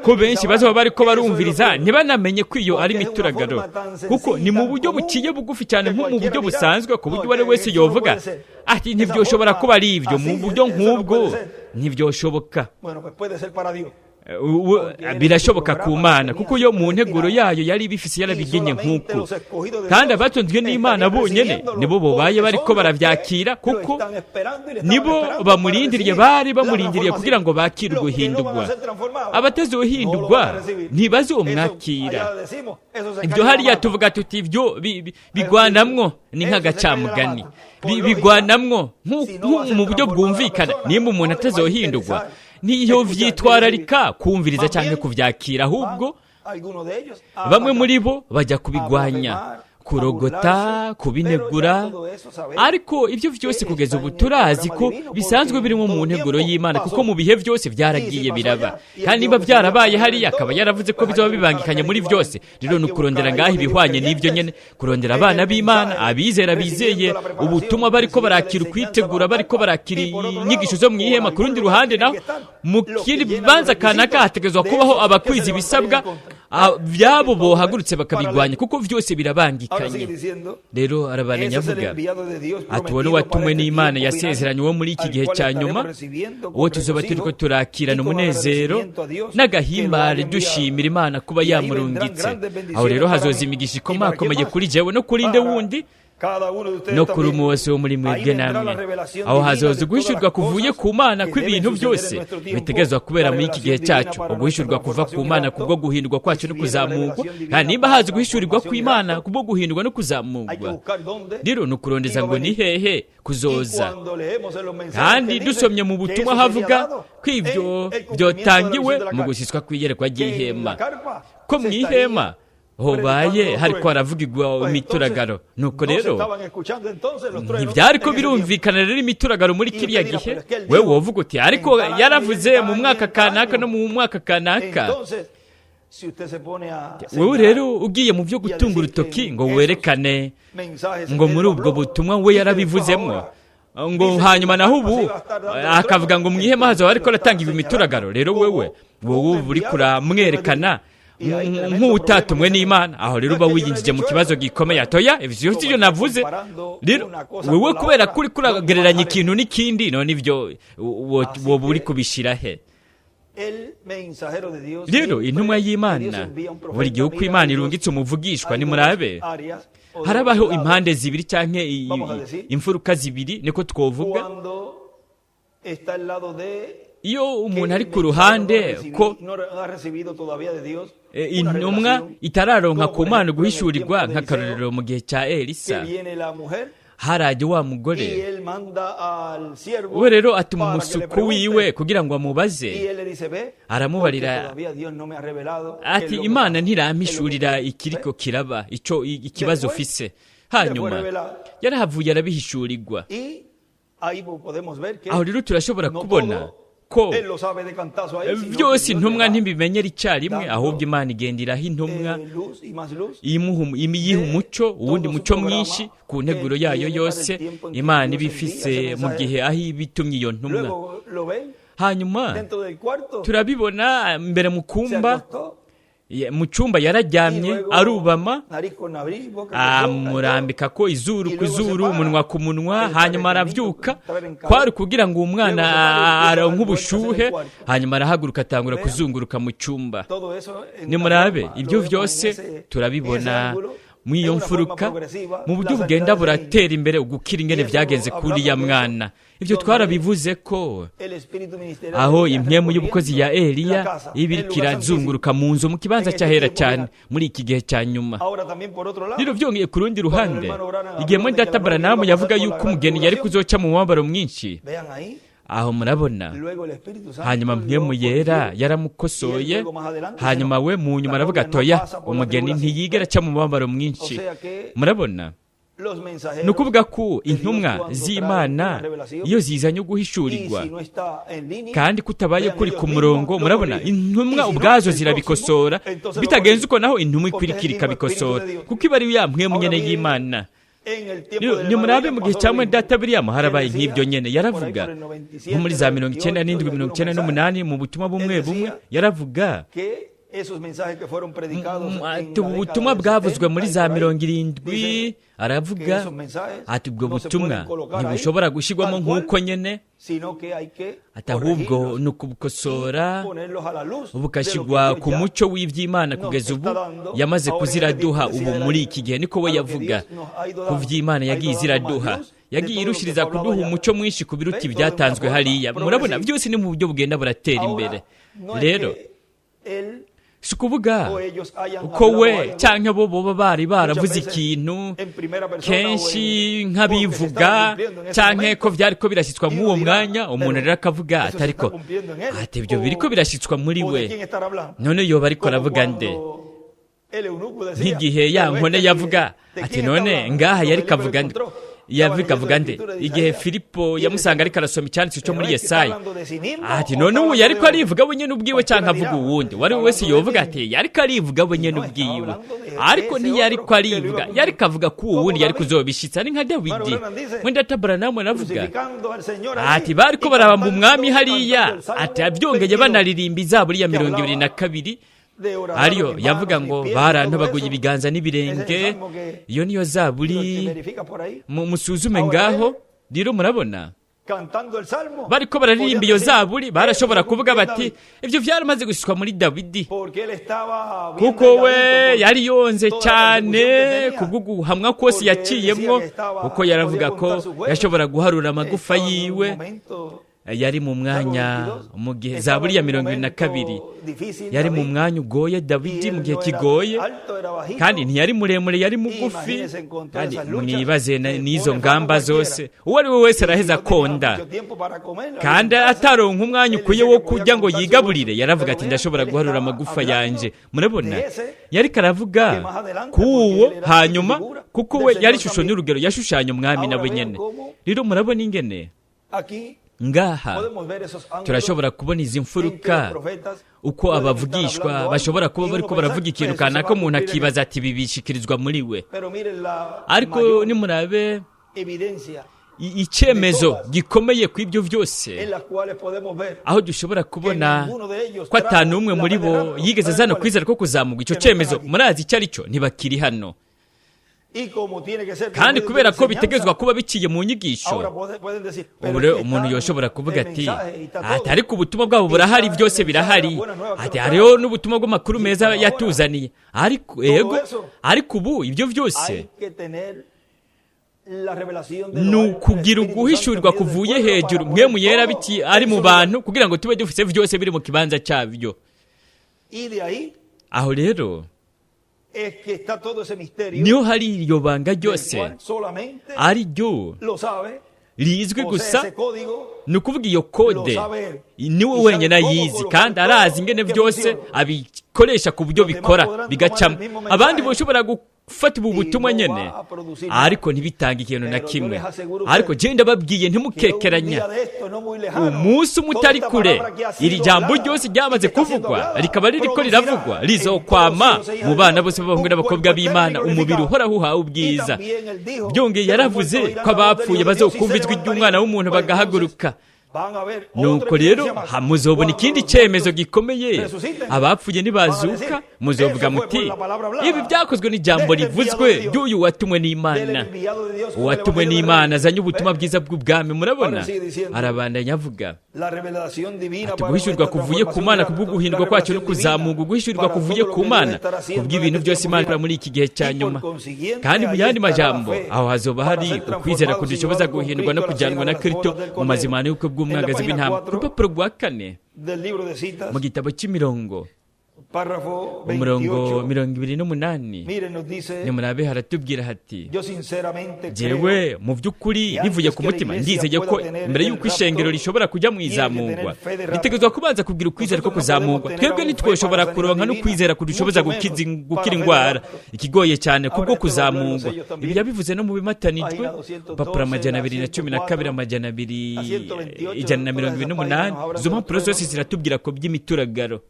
ko benshi bazoba bariko barumviriza ntibanamenye ko iyo ari imituragaro, kuko ni mu buryo buciye bugufi cyane, nko mu buryo busanzwe, ku buryo uwo wese yovuga ati ntibyoshobora kuba ari ibyo, mu buryo nk'ubwo ntibyoshoboka. Birashoboka ku Mana, kuko yo mu nteguro yayo yari ibifise, yarabigenye nk'uko. Kandi abatunzwe n'Imana bonyene nibo bobaye bariko baravyakira, kuko nibo bamurindiriye, bari bamurindiriye kugira ngo bakire uguhindurwa. Abatazohindurwa ntibazomwakira. Ibyo hariya tuvuga tuti ibyo bigwanamwo ni nk'agacamugani, bigwanamwo mu buryo bwumvikana. Nimba umuntu atazohindurwa niyo vyitwararika kumviriza cyangwa kuvyakira, ahubwo bamwe muri bo bajya kubigwanya, kurogota, kubinegura. Ariko ibyo byose kugeza ubu turazi ko bisanzwe birimo mu nteguro y'Imana, kuko mu bihe byose byaragiye biraba. Kandi niba byarabaye hariya, akaba yaravuze ko bizoba bibangikanye muri byose. Rero ni ukurondera ngaho ibihwanye n'ibyo nyene, kurondera abana b'Imana, abizera bizeye ubutumwa, bariko barakira ukwitegura, bariko barakira inyigisho zo mu ihema. Ku rundi ruhande naho mu kibanza kanaka hategerezwa kubaho abakwiza ibisabwa byabo bohagurutse bakabigwanya, kuko vyose birabangikanye. Rero arabanenya avuga ati uwo watumwe n'Imana yasezeranye wo muri iki gihe cya nyuma, uwo tuzoba turiko turakirana umunezero n'agahimbare dushimira Imana kuba yamurungitse. Aho rero hazoza imigisha ikomakomeye kuri jewe no kuri nde wundi no kuri umwe wese wo muri mwebwe namwe. Aho hazoza uguhishurwa kuvuye ku Mana kw'ibintu byose bitegerezwa kubera muri iki gihe cyacu, uguhishurwa kuva ku Mana kubwo guhindurwa kwacu no kuzamurwa. Kandi nimba haza uguhishurirwa kw'Imana kubwo guhindurwa no kuzamurwa, rero ni ukurondeza ngo ni hehe kuzoza. Kandi dusomye mu butumwa havuga ko ibyo byotangiwe mu gushyiswa kw'iyerekwa ry'ihema, ko mu ihema hobaye hariko haravugirwa imituragaro. Nuko rero ntibyariko birumvikana rero imituragaro muri kiriya gihe. Wewe wovuga uti ariko yaravuze mu mwaka kanaka no mu mwaka kanaka. Wewe rero ugiye mu byo gutunga urutoki ngo werekane ngo muri ubwo butumwa we yarabivuzemwo, ngo hanyuma naho ubu akavuga ngo mu ihema hazoba ariko aratanga imituragaro. Rero wewe wowe uri kuramwerekana nk'utatumwe n'Imana, aho rero uba wiyinjije mu kibazo gikomeye. Atoya ivyo sivyo navuze. Rero wewe kubera kuri kuragereranya ikintu n'ikindi, none ivyo woba uri kubishira he? Rero intumwa y'Imana buri gihe uko Imana irungitse umuvugishwa, nimurabe harabaho impande zibiri canke imfuruka zibiri, niko twovuga. Iyo umuntu ari ku ruhande ko intumwa itararonka ku Mana guhishurirwa, nk'akarorero mu gihe cya Elisa haraje wa mugore, we rero atuma umusuku wiwe kugira ngo amubaze. Aramubarira ati Imana ntirampishurira ikiriko kiraba, ico ikibazo ufise. Hanyuma yarahavuye arabihishurirwa. Aho rero turashobora kubona ko byose intumwa ntibimenyera icyarimwe, ahubwo Imana igenda iraha intumwa iyiha umuco, uwundi muco mwinshi ku nteguro yayo yose Imana iba ifise mu gihe aho iba itumye iyo ntumwa. Hanyuma turabibona mbere mu kumba, mu cyumba yararyamye arubama, amurambika ko izuru ku zuru, umunwa ku munwa, hanyuma arabyuka. Kwari kugira ngo umwana aronke ubushuhe, hanyuma arahaguruka atangura kuzunguruka mu cyumba. Nimurabe ibyo byose turabibona muri iyo mfuruka, mu buryo bugenda buratera imbere ugukira ingene byagenze kuri ya mwana. Ibyo twarabivuze ko aho impwemu y'ubukozi ya Eliya iba iriko irazunguruka mu nzu mu kibanza cy'ahera cyane muri iki gihe cya nyuma. Rero byongeye ku rundi ruhande, igihe mwene data Branham yavuga yuko umugeni yari kuzoca mu mubabaro mwinshi, aho murabona. Hanyuma mpwemu yera yaramukosoye, hanyuma we mu nyuma aravuga atoya, umugeni ntiyigera aca mu mubabaro mwinshi. Murabona, ni ukuvuga ko intumwa z'Imana iyo zizanye uguhishurirwa kandi kutabaye kuri ku murongo, murabona intumwa ubwazo zirabikosora. Bitagenze uko naho intumwa ikwirikira ikabikosora, kuko iba ari ya mpwemu nyene y'Imana. Nimurabe mu gihe cya mwene data William harabaye nk'ibyo nyene. Yaravuga nko muri za 97, 98 mu butumwa bumwe bumwe, yaravuga ubutumwa bwavuzwe muri za 70, aravuga ati ubwo butumwa ntibushobora gushyirwamo nk'uko nyene, ati ahubwo ni ukubukosora bugashyirwa ku mucyo w'iby'Imana kugeza ubu yamaze kuziraduha ubu muri iki gihe. Niko we yavuga ku by'Imana yagiye iziraduha, yagiye irushiriza kuduha umucyo mwinshi ku biruta ibyatanzwe hariya. Murabona byose ni mu buryo bugenda buratera imbere. Rero si ukuvuga uko we cyangwa bo boba bari baravuze ikintu kenshi nk'abivuga cyangwa ko byari ko birashyitswa muri uwo mwanya, umuntu rero akavuga ati ariko ati ibyo biri ko birashyitswa muri we, none yoba ariko aravuga nde? Nk'igihe ya nkone yavuga ati none ngaha yari kavuga nde? Yavuga nde? Igihe Filipo yamusanga ariko arasoma icyanditswe cyo muri Yesaya, ati none ubu yariko arivuga we nyene ubwiwe cyangwa avuga uwundi? Wari wese yovuga ati yariko arivuga we nyene ubwiwe, ariko ntiyariko arivuga, yariko avuga ko uwundi yari kuzobishitsa. Ni nka Dawidi mwene data Branham aravuga ati bariko barabamba umwami hariya, ati abyongeye banaririmba izaburi ya 22, ariyo yavuga ngo barantobaguye ibiganza n'ibirenge. Iyo niyo zaburi, musuzume ngaho. Rero murabona bariko bararirimba iyo zaburi, barashobora kuvuga bati ibyo byaramaze gushyikwa muri Dawidi, kuko we yari yonze cyane kubwo guhamwa kose yaciyemwo, kuko yaravuga ko yashobora guharura amagufa yiwe. Yari mu mwanya mu gihe zaburi ya 22, yari mu mwanya ugoye Dawidi, mu gihe kigoye, kandi ntiyari muremure, yari mugufi. Kandi mwibaze n'izo ngamba zose, uwo ari we wese araheza akonda, kandi ataronka umwanya ukwiye wo kurya ngo yigaburire. Yaravuga ati ndashobora guharura amagufa yanje. Murabona yariko aravuga kuwo hanyuma, kuko we yari ishusho n'urugero yashushanya umwami nawe nyene. Rero murabona ingene ngaha turashobora kubona izi mfuruka uko abavugishwa bashobora kuba bariko baravuga ikintu kanaka, umuntu akibaza ati bibishikirizwa muri we. Ariko nimurabe icyemezo gikomeye ku ibyo byose, aho dushobora kubona ko atanu umwe muri bo yigeze azana kwizera ko kuzamugwa. Icyo cyemezo murazi icyo ari cyo, ntibakiri hano. Kandi kubera ko bitegezwa kuba biciye mu nyigisho, ubu rero umuntu yoshobora kuvuga ati ati ariko ubutumwa bwabo burahari, byose birahari, ati hariho n'ubutumwa bw'amakuru meza yatuzaniye, ariko yego, ariko ubu ibyo byose ni ukugira uguhishurirwa kuvuye hejuru, mwe muyera biti ari mu bantu, kugira ngo tube dufise byose biri mu kibanza cyabyo. Aho rero niho hari iryo banga ryose ari ryo rizwi gusa, ni ukuvuga iyo kode niwe wenyine ayizi, kandi arazi ingene byose abikoresha ku buryo bikora bigacamo. Abandi bashobora gufata ubu butumwa nyene, ariko ntibitange ikintu na kimwe. Ariko je ndababwiye, ntimukekeranya, umunsi umwe utari kure, iri jambo ryose ryamaze kuvugwa rikaba ririko riravugwa, rizokwama mu bana bose b'abahungu n'abakobwa b'Imana, umubiri uhoraho uhawe ubwiza. Byongeye yaravuze ko abapfuye bazokumva ijwi ry'umwana w'umuntu bagahaguruka. Nuko rero muzobona ikindi cyemezo gikomeye: abapfuye nibazuka, muzovuga muti: "Ibi byakozwe n'ijambo rivuzwe ry'uyu watumwe n'Imana, uwatumwe n'Imana azanye ubutumwa bwiza bw'ubwami." Murabona, arabandanya avuga ati: "Guhishurirwa kuvuye ku Mana kubw'uguhindurwa kwacu no kuzamurwa, guhishurirwa kuvuye ku Mana kubw'ibintu byose Imana ikora muri iki gihe cya nyuma." Kandi mu yandi majambo, aho hazoba hari ukwizera kudushoboza guhindurwa no kujyanwa na Kristo mu mazimano y'ubukwe bw'umwagazi w'intama. Ku rupapuro rwa 4 mu gitabo cy'imirongo, umurongo 28, nimurabe, haratubwira hati: "Jewe mu by'ukuri bivuye ku mutima ndizeye ko mbere y'uko ishengero rishobora kujya mu izamurwa, ritegerezwa kubanza kugira ukwizera ko kuzamurwa. Twebwe ntitwoshobora kuronka no kwizera kudushoboza gukira indwara, ikigoye cyane kubwo kuzamurwa." Ibi yabivuze no mu bimatanijwe, papuro 212, 228. Izo mpapuro zose ziratubwira ko by'imituragaro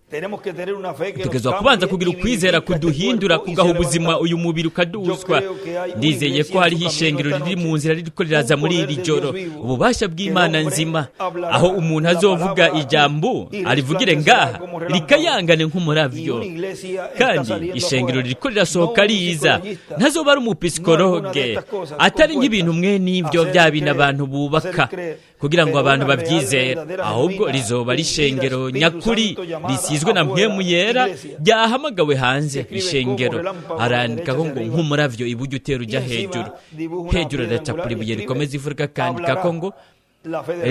tugezwa kubanza kugira ukwizera kuduhindura, kugaha ubuzima uyu mubiri ukaduzwa. Ndizeye ko hariho ishengero riri mu nzira ririko riraza muri iri joro, ububasha bw'Imana nzima, aho umuntu azovuga ijambo arivugire ngaha rikayangane nk'umuravyo. Kandi ishengero ririko rirasohoka riza, ntazoba ari umupisikologe, atari nk'ibintu mwe n'ibyo bya bintu abantu bubaka kugira ngo abantu babyizere, ahubwo rizoba ari ishengero nyakuri risizwe na Mpwemu Yera, ryahamagawe hanze ishengero. Arandikaho ngo: "Nk'umuravyo iburyo utera ujya hejuru hejuru." Aracapura ibuye rikomeza imfuruka, akandikako ngo: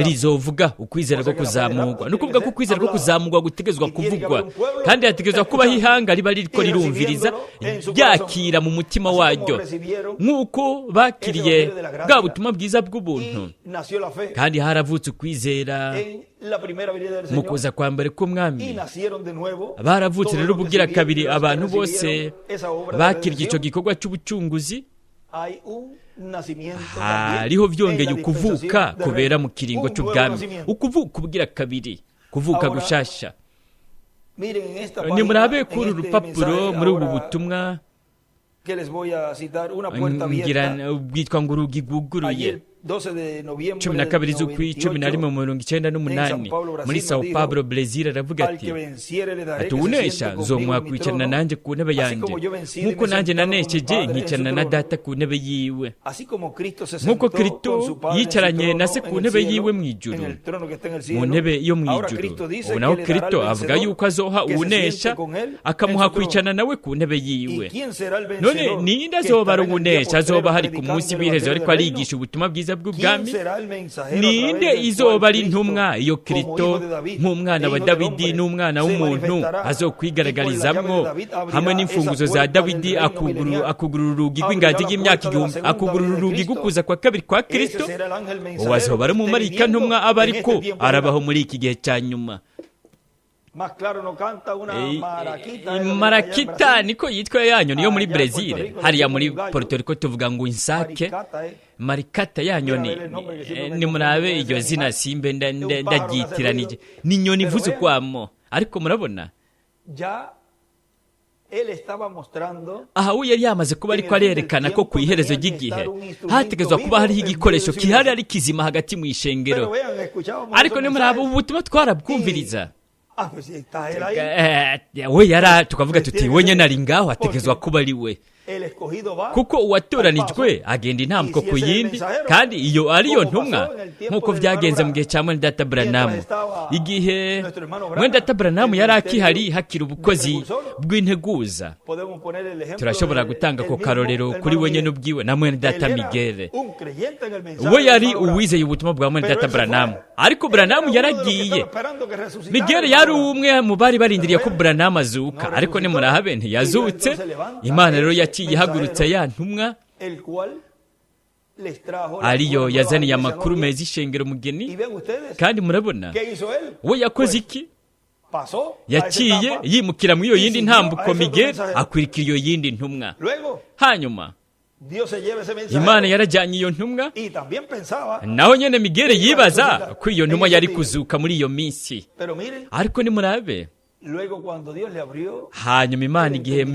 "Rizovuga ukwizera ko kuzamurwa." Ni ukuvuga ko ukwizera ko kuzamurwa gutegezwa kuvugwa, kandi hategezwa kubaho ihanga riba ririko rirumviriza, ryakira mu mutima waryo nk'uko bakiriye bwa butumwa bwiza bw'ubuntu, kandi haravutse ukwizera mu kuza kwa mbere k'Umwami. Baravutse rero ubugira kabiri abantu bose bakiriye icyo gikorwa cy'ubucunguzi. Hariho byongeye ukuvuka kubera mu kiringo cy'ubwami, ukuvuka ubugira kabiri, kuvuka gushasha. Nimurabe kuri uru rupapuro, muri ubu butumwa bwitwa ngo "Urugi rwuguruye", 12 z'ukwi 11 mu 98, muri Sao Paulo, Brazil, aravuga ati: "Uwunesha nzomuha kwicarana nanjye ku ntebe yanjye, nk'uko nanjye nanesheje nkicarana na Data ku ntebe yiwe." Nk'uko Kristo yicaranye na Se ku ntebe yiwe mu ijuru, mu ntebe yo mu ijuru, ubu naho Kristo avuga yuko azoha uwunesha akamuha kwicarana nawe ku ntebe yiwe. None ninde azoba ari uwunesha azoba hari ku munsi w'iherezo ariko arigisha ubutumwa bwiza bw'ubwami? Ninde izoba ari intumwa iyo Kristo nk'umwana wa Dawidi n'umwana w'umuntu azokwigaragarizamwo hamwe n'imfunguzo za Dawidi, akugurura urugi rw'inganji y'imyaka 1000, akugurura urugi rw'ukuza kwa kabiri kwa Kristo? Uwo azoba ari umumarayika ntumwa aba ariko arabaho muri iki gihe cya nyuma. Marakita niko yitwa ya nyoni yo muri Brezil. Hariya muri Puerto Rico tuvuga ngo insake. Marikata, ya nyoni, nimurabe iryo zina, simbe ndaryitiranije. Ni inyoni ivuze ukwamo. Ariko murabona, aha we yari yamaze kuba ariko arerekana ko ku iherezo ry'igihe hategezwa kuba hariho igikoresho kihari ari kizima hagati mu ishengero. Ariko nimuraba, ubu butumwa twarabwumviriza, we yara tukavuga tuti: "We nyine ari ngaho, ategezwa kuba ari we," kuko uwatoranijwe agenda intambwe ku yindi, kandi iyo ariyo ntumwa, nk'uko byagenze mu gihe cya mwene data Buranamu. Igihe mwene data Buranamu yari akihari, hakiri ubukozi bw'integuza, turashobora gutanga ako karorero kuri we nyine ubwiwe na mwene data Migere. We yari uwizeye ubutumwa bwa mwene data Buranamu, ariko Buranamu yaragiye. Migere yari umwe mu bari barindiriye ko Buranamu azuka, ariko nimurahabe ntiyazutse. Imana rero yaciye ihagurutsa ya ntumwa ariyo yazaniye amakuru meza ishengero mugeni. Kandi murabona we yakoze iki? Yaciye yimukira muri iyo yindi ntambuko Miguel akurikira iyo yindi ntumwa. Hanyuma Imana yarajyanye iyo ntumwa. Naho nyene Miguel yibaza ko iyo ntumwa yari kuzuka muri iyo minsi, ariko nimurabe hanyuma Imana igihe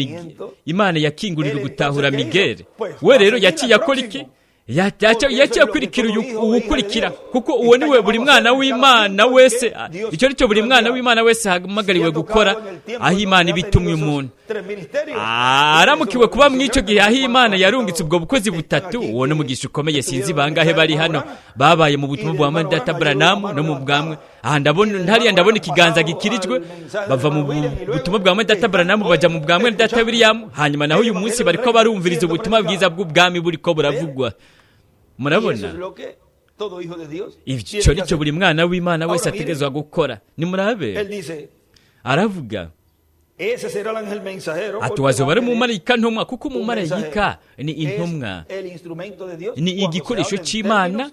Imana yakingurira gutahura Miguel, we rero yaciye akora iki? Yaciye akurikira uwukurikira, kuko uwo niwe buri mwana w'Imana wese, icyo nicyo buri mwana w'Imana wese ahamagariwe gukora, aho Imana ibitumye umuntu aramukiwe kuba mu icyo gihe aho Imana yarungitse ubwo bukozi butatu. Uwo ni umugisha ukomeye. Sinzi bangahe bari hano babaye mu butumwa bwa Data Branham no mu bwamwe. Aha ndabona hariya ndabona ikiganza gikirijwe, bava mu butumwa bwa Data Branham bajya mu bwamwe Data William, hanyuma naho uyu munsi bariko barumviriza ubutumwa bwiza bw'ubwami buriko buravugwa. Murabona icyo nicyo buri mwana w'Imana wese ategerezwa gukora. Nimurabe aravuga ati wazoba ari umumarayika ntumwa, kuko umumarayika ni intumwa, ni igikoresho cy'Imana.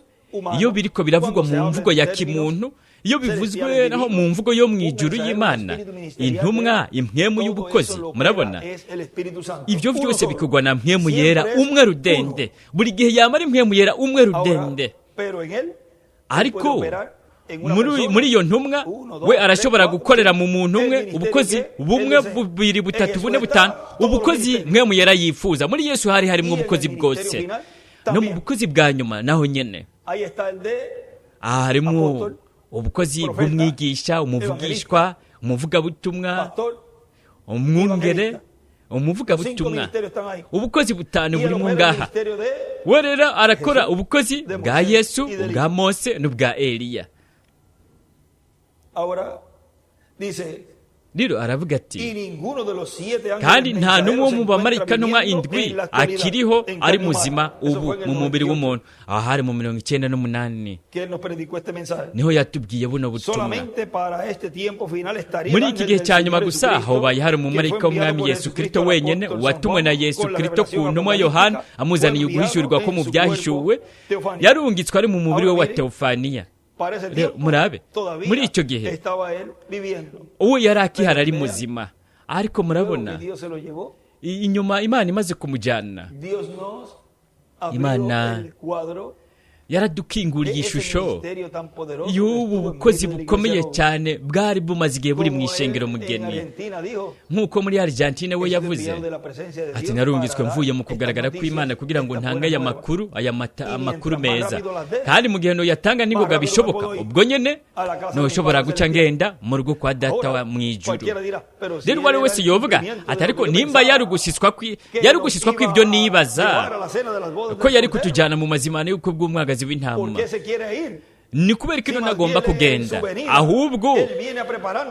Iyo biriko biravugwa mu mvugo ya kimuntu, iyo bivuzwe naho mu mvugo yo mu ijuru y'Imana, intumwa impwemu y'ubukozi. Murabona ibyo byose bikorwa na mpwemu yera umwe rudende, buri gihe yamara impwemu yera umwe rudende. Ariko muri iyo ntumwa we arashobora gukorera mu muntu umwe ubukozi bumwe, bubiri, butatu, bune, butanu, ubukozi mpwemu yera yifuza. Muri Yesu hari harimo ubukozi bwose, no mu bukozi bwa nyuma naho nyene aha harimo ubukozi bw'umwigisha, umuvugishwa, umuvugabutumwa, umwungere, umuvugabutumwa. Ubukozi butanu burimo ngaha. We rero arakora ubukozi bwa Yesu, ubwa Mose n'ubwa Eliya. Rero aravuga ati kandi nta n'umwe wo mu bamarayika ntumwa indwi akiriho ari muzima ubu mu mubiri w'umuntu. Aha hari mu 98 niho yatubwiye buno butumwa. Muri iki gihe cya nyuma gusa hobaye hari umumarayika w'umwami Yesu Kristo wenyine watumwe na Yesu Kristo ku ntumwa Yohana, amuzaniye uguhishurirwa ko mu byahishuwe yarungitswe ari mu mubiri we wa Teofaniya. Murabe muri icyo gihe uwo yari akihara ari muzima, ariko murabona inyuma Imana imaze kumujyana, Imana yaradukinguriye ishusho y'ubu bukozi bukomeye cyane bwari bumaze igihe buri mu ishengero mugeni. Nk'uko muri Argentine we yavuze ati narungitswe mvuye mu kugaragara kw'Imana kugira ngo ntange aya makuru, aya amakuru meza, kandi mu gihe noyatanga ningoga bishoboka, ubwo nyene noshobora guca ngenda mu rugo kwa Data wa mu ijuru. Rero uwo ari wese yovuga ati ariko nimba yarugushiswa kw'ibyo nibaza ko yari kutujyana mu mazimano y'uko bw'umwagazi w'intama, ni kubera ko ntagomba kugenda, ahubwo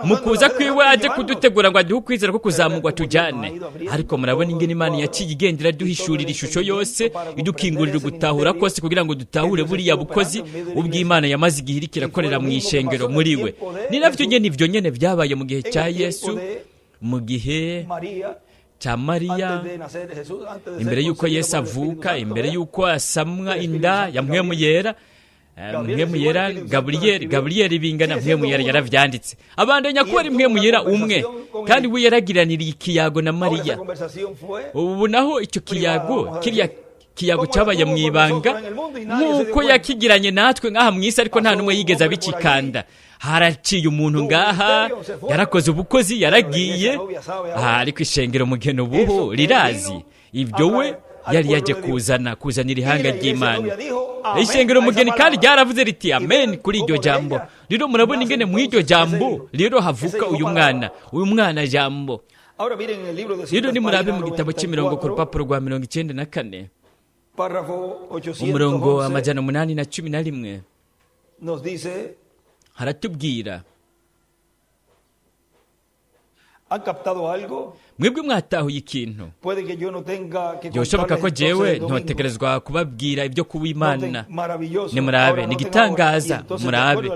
mu kuza kwiwe aje kudutegura ngo aduhe ukwizera ko kuzamurwa tujyane. Ariko murabona ingene Imana yaciye igenda iraduhishurira ishusho yose, idukingurira gutahura kose kugira ngo dutahure buriya bukozi ubw'Imana yamaze igihe iriko irakorera mu ishengero muri we. Ni navyo nyene ivyo nyene byabaye mu gihe cya Yesu, mu gihe cya Mariya, imbere y'uko Yesu avuka, imbere y'uko asamwa inda ya mpwemu yera, mpwemu yera Gaburiyeli bingana mpwemu yera yaravyanditse, abandanya kuba ari mpwemu yera umwe, kandi we yaragiraniriye ikiyago na Mariya. Ubu naho icyo kiyago kiriya kiyago cyabaye mu ibanga nk'uko yakigiranye natwe ngaha mu isi, ariko nta n'umwe yigeze abikikanda. Haraciye umuntu ngaha yarakoze ubukozi, yaragiye, ariko ishengero mugeni ubuho rirazi ibyo we yari yaje kuzanira ihanga ry'Imana. Ishengero mugeni kandi ryaravuze riti amen kuri iryo jambo. Rero murabona ingene mu iryo jambo rero havuka uyu mwana jambo. Rero nimurabe mu gitabo cy'imirongo ku rupapuro rwa 94 umurongo 811 haratubwira mwebwe mwatahuye ikintu. Byoshoboka ko jewe ntotegerezwa kubabwira ibyo kuw'Imana. Nimurabe ni igitangaza, murabe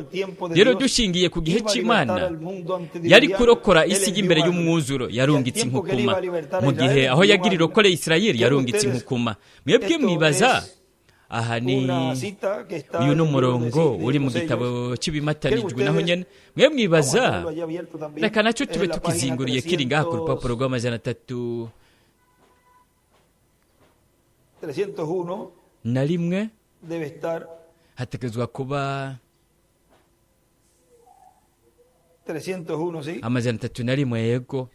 rero dushingiye ku gihe cy'Imana yari kurokora isi y'imbere y'umwuzuro, yarungitse inkukuma. Mu gihe aho yagira irokore Isirayeli yarungitse inkukuma. Mwebwe mwibaza Aha ni uyu ni umurongo uri mu gitabo cy'ibimatanijwe naho nyene. Mwe mwibaza, reka nacyo tube tukizinguriye, kiri ngaha ku rupapuro rw'amajana 3 na rimwe, hategerezwa kuba 301, yego.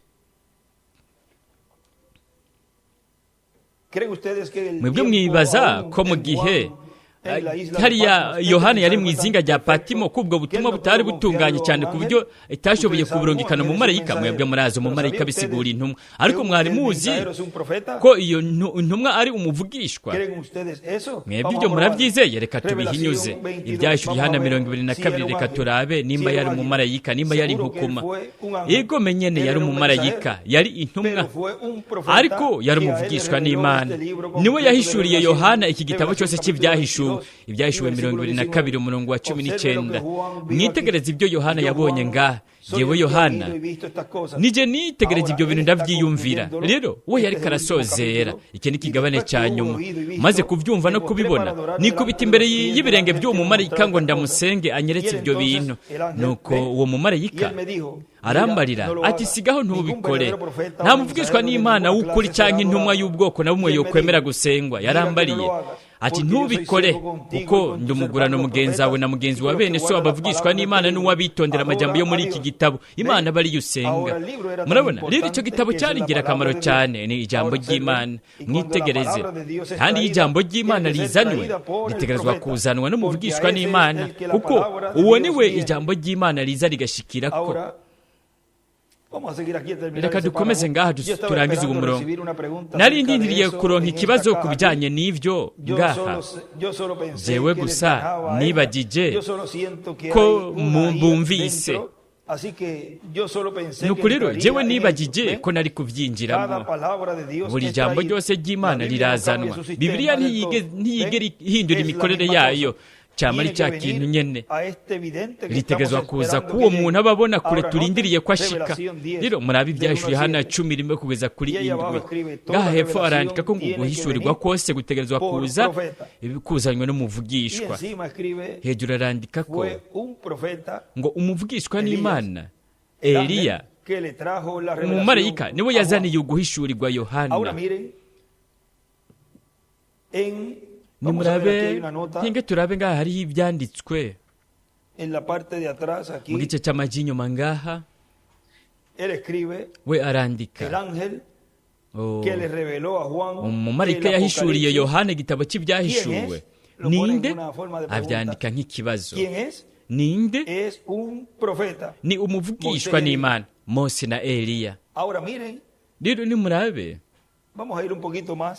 Mwebwe mwibaza ko mu gihe hariya Yohana yari mu izinga rya Patimo, ko ubwo butumwa butari butunganye cyane ku buryo itashoboye kuburungikana mu marayika? Mwebwe murazi, umumarayika bisigura intumwa. Ariko mwari muzi ko iyo ntumwa ari umuvugishwa? Mwebwe ibyo murabyizeye? Reka tubihinyuze. Ibyahishuriwe Yohana 22, reka turabe nimba yari umumarayika, nimba yari inkukuma. Yego menyene, yari umumarayika, yari intumwa, ariko yari umuvugishwa n'Imana. Niwe yahishuriye Yohana iki gitabo cyose cy'ibyahishuwe. Ibyahishuwe 22, umurongo wa 19. Mwitegereze ibyo Yohana yabonye ngaha: "Yewe Yohana, nije nitegereza ibyo bintu ndabyiyumvira." Rero we yariko arasozera, iki ni ikigabane cya nyuma. "Maze kubyumva no kubibona, nikubita imbere y'ibirenge by'uwo mumarayika ngo ndamusenge anyeretse ibyo bintu. Nuko uwo mumarayika arambarira ati: 'Sigaho, ntubikore. Nta muvugishwa n'Imana w'ukuri cyangwa intumwa y'ubwoko na bumwe yokwemera gusengwa.' Yarambariye ati: 'Ntubikore, kuko ndi umugurano mugenzi wawe na mugenzi wa bene so abavugishwa n'Imana n'uwabitondera amajambo yo muri iki gitabo. Imana aba ariyo usenga.'" Murabona rero, icyo gitabo cyari ingirakamaro cyane, ni ijambo ry'Imana. Mwitegereze kandi, iyo ijambo ry'Imana rizanywe, ritegerezwa kuzanwa n'umuvugishwa n'Imana, kuko uwo ni we ijambo ry'Imana riza rigashikira ko. Reka dukomeze ngaha turangize uwo murongo. Nari ndindiriye kuronka ikibazo ku bijyanye n'ibyo ngaha. Jewe gusa nibagije ko bumvise. Nuko rero jewe nibagije ko nari kubyinjiramo. Buri jambo ryose ry'Imana rirazanwa. Bibiliya ntiyigera ihindura imikorere yayo, cyama ari cya kintu nyene. Ritegerezwa kuza k'uwo muntu aba abona kure turindiriye ko ashika. Rero murabe Ibyahishuye Yohana 11 kugeza kuri 7. Ngaha hepfo arandika ko ngo guhishurirwa kose gutegerezwa kuza kuzanywe n'umuvugishwa. Hejuru arandika ko ngo umuvugishwa n'Imana Eliya, umumarayika, niwe yazaniye uguhishurirwa Yohana. Nimurabe hinge, turabe ngaha, hariho ibyanditswe mu gice cy'amaji inyuma ngaha. We arandika: "Umumarayika yahishuriye Yohana igitabo cy'ibyahishuwe ninde?" Abyandika nk'ikibazo: ninde? Ni umuvugishwa n'Imana Mose na Eliya. Rero nimurabe,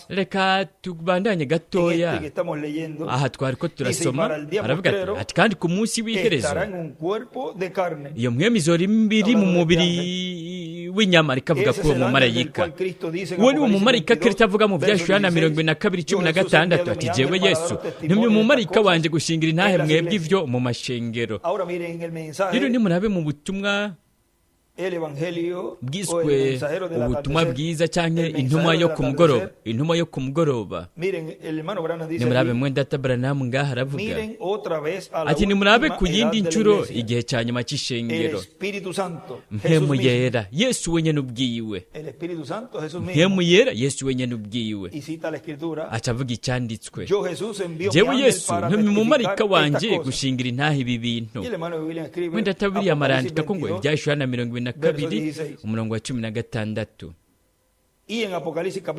reka tubandanye gatoya aha twari ko turasoma. Aravuga ati: "Kandi ku munsi w'iherezo iyo mpwemu izora iri mu mubiri w'inyama." Rikavuga ko uwo mumarayika, uwo ni umumarayika Kristo avuga mu Byahishuwe Yohana 22:16 ati: "Jewe Yesu ntumye umumarayika wanje gushingira intahe mwebwe ivyo mu mashengero." Rero nimurabe mu butumwa bwiswe ubutumwa bwiza cyangwa intumwa yo ku mugoroba, intumwa yo ku mugoroba. Nimurabe, mwene Branham ngaha aravuga ati: "Nimurabe ku yindi nshuro igihe cya nyuma cy'ishengero, Mpemu Yera, Yesu wenyine ubwiwe, Mpemu Yera, Yesu wenyine ubwiwe." Aca avuga icyanditswe: "Jewe Yesu ntumye umumarayika wanjye gushingira intahe ibi bintu." Mwene William arandika ko ngo Ibyahishuwe Yohana 22, umurongo wa 16,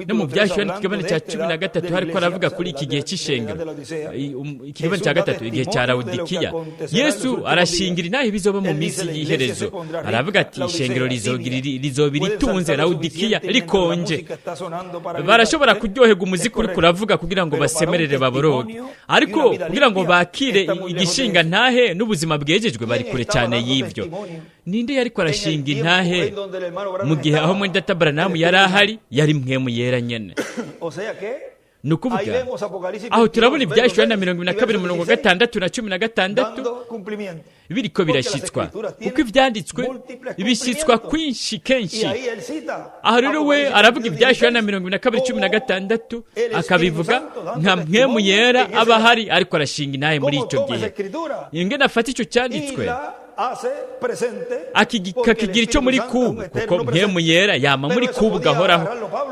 no mu Byahishuwe ikigabane cya 13, hariko aravuga kuri iki gihe cy'ishengero, ikigabane cya gatatu, igihe cya Lawodikiya. Yesu arashingira intahe bizoba mu minsi y'iherezo. Aravuga ati: "Ishengero rizoba iritunze, Lawodikiya rikonje." Barashobora kuryoherwa umuziki uriko uravuga kugira ngo basemerere baboroge, ariko kugira ngo bakire igishinga ntahe n'ubuzima bwejejwe, bari kure cyane y'ibyo. Ninde yariko arashinga intahe mu gihe aho mwene Branham yari ahari? Yari Mpwemu Yera nyene. Ni ukuvuga aho turabona ibyashyuwe na 22 mirongo 6 na 16 biriko birashyitswa, kuko ibyanditswe bishyitswa kwinshi kenshi. Aho rero we aravuga ibyashyuwe na 22 16, akabivuga nka Mpwemu Yera aba ahari ariko arashinga intahe muri icyo gihe. Ingene afata icyo cyanditswe akakigira icyo muri kubu, kuko Mpwemu Yera yama muri kubu gahoraho.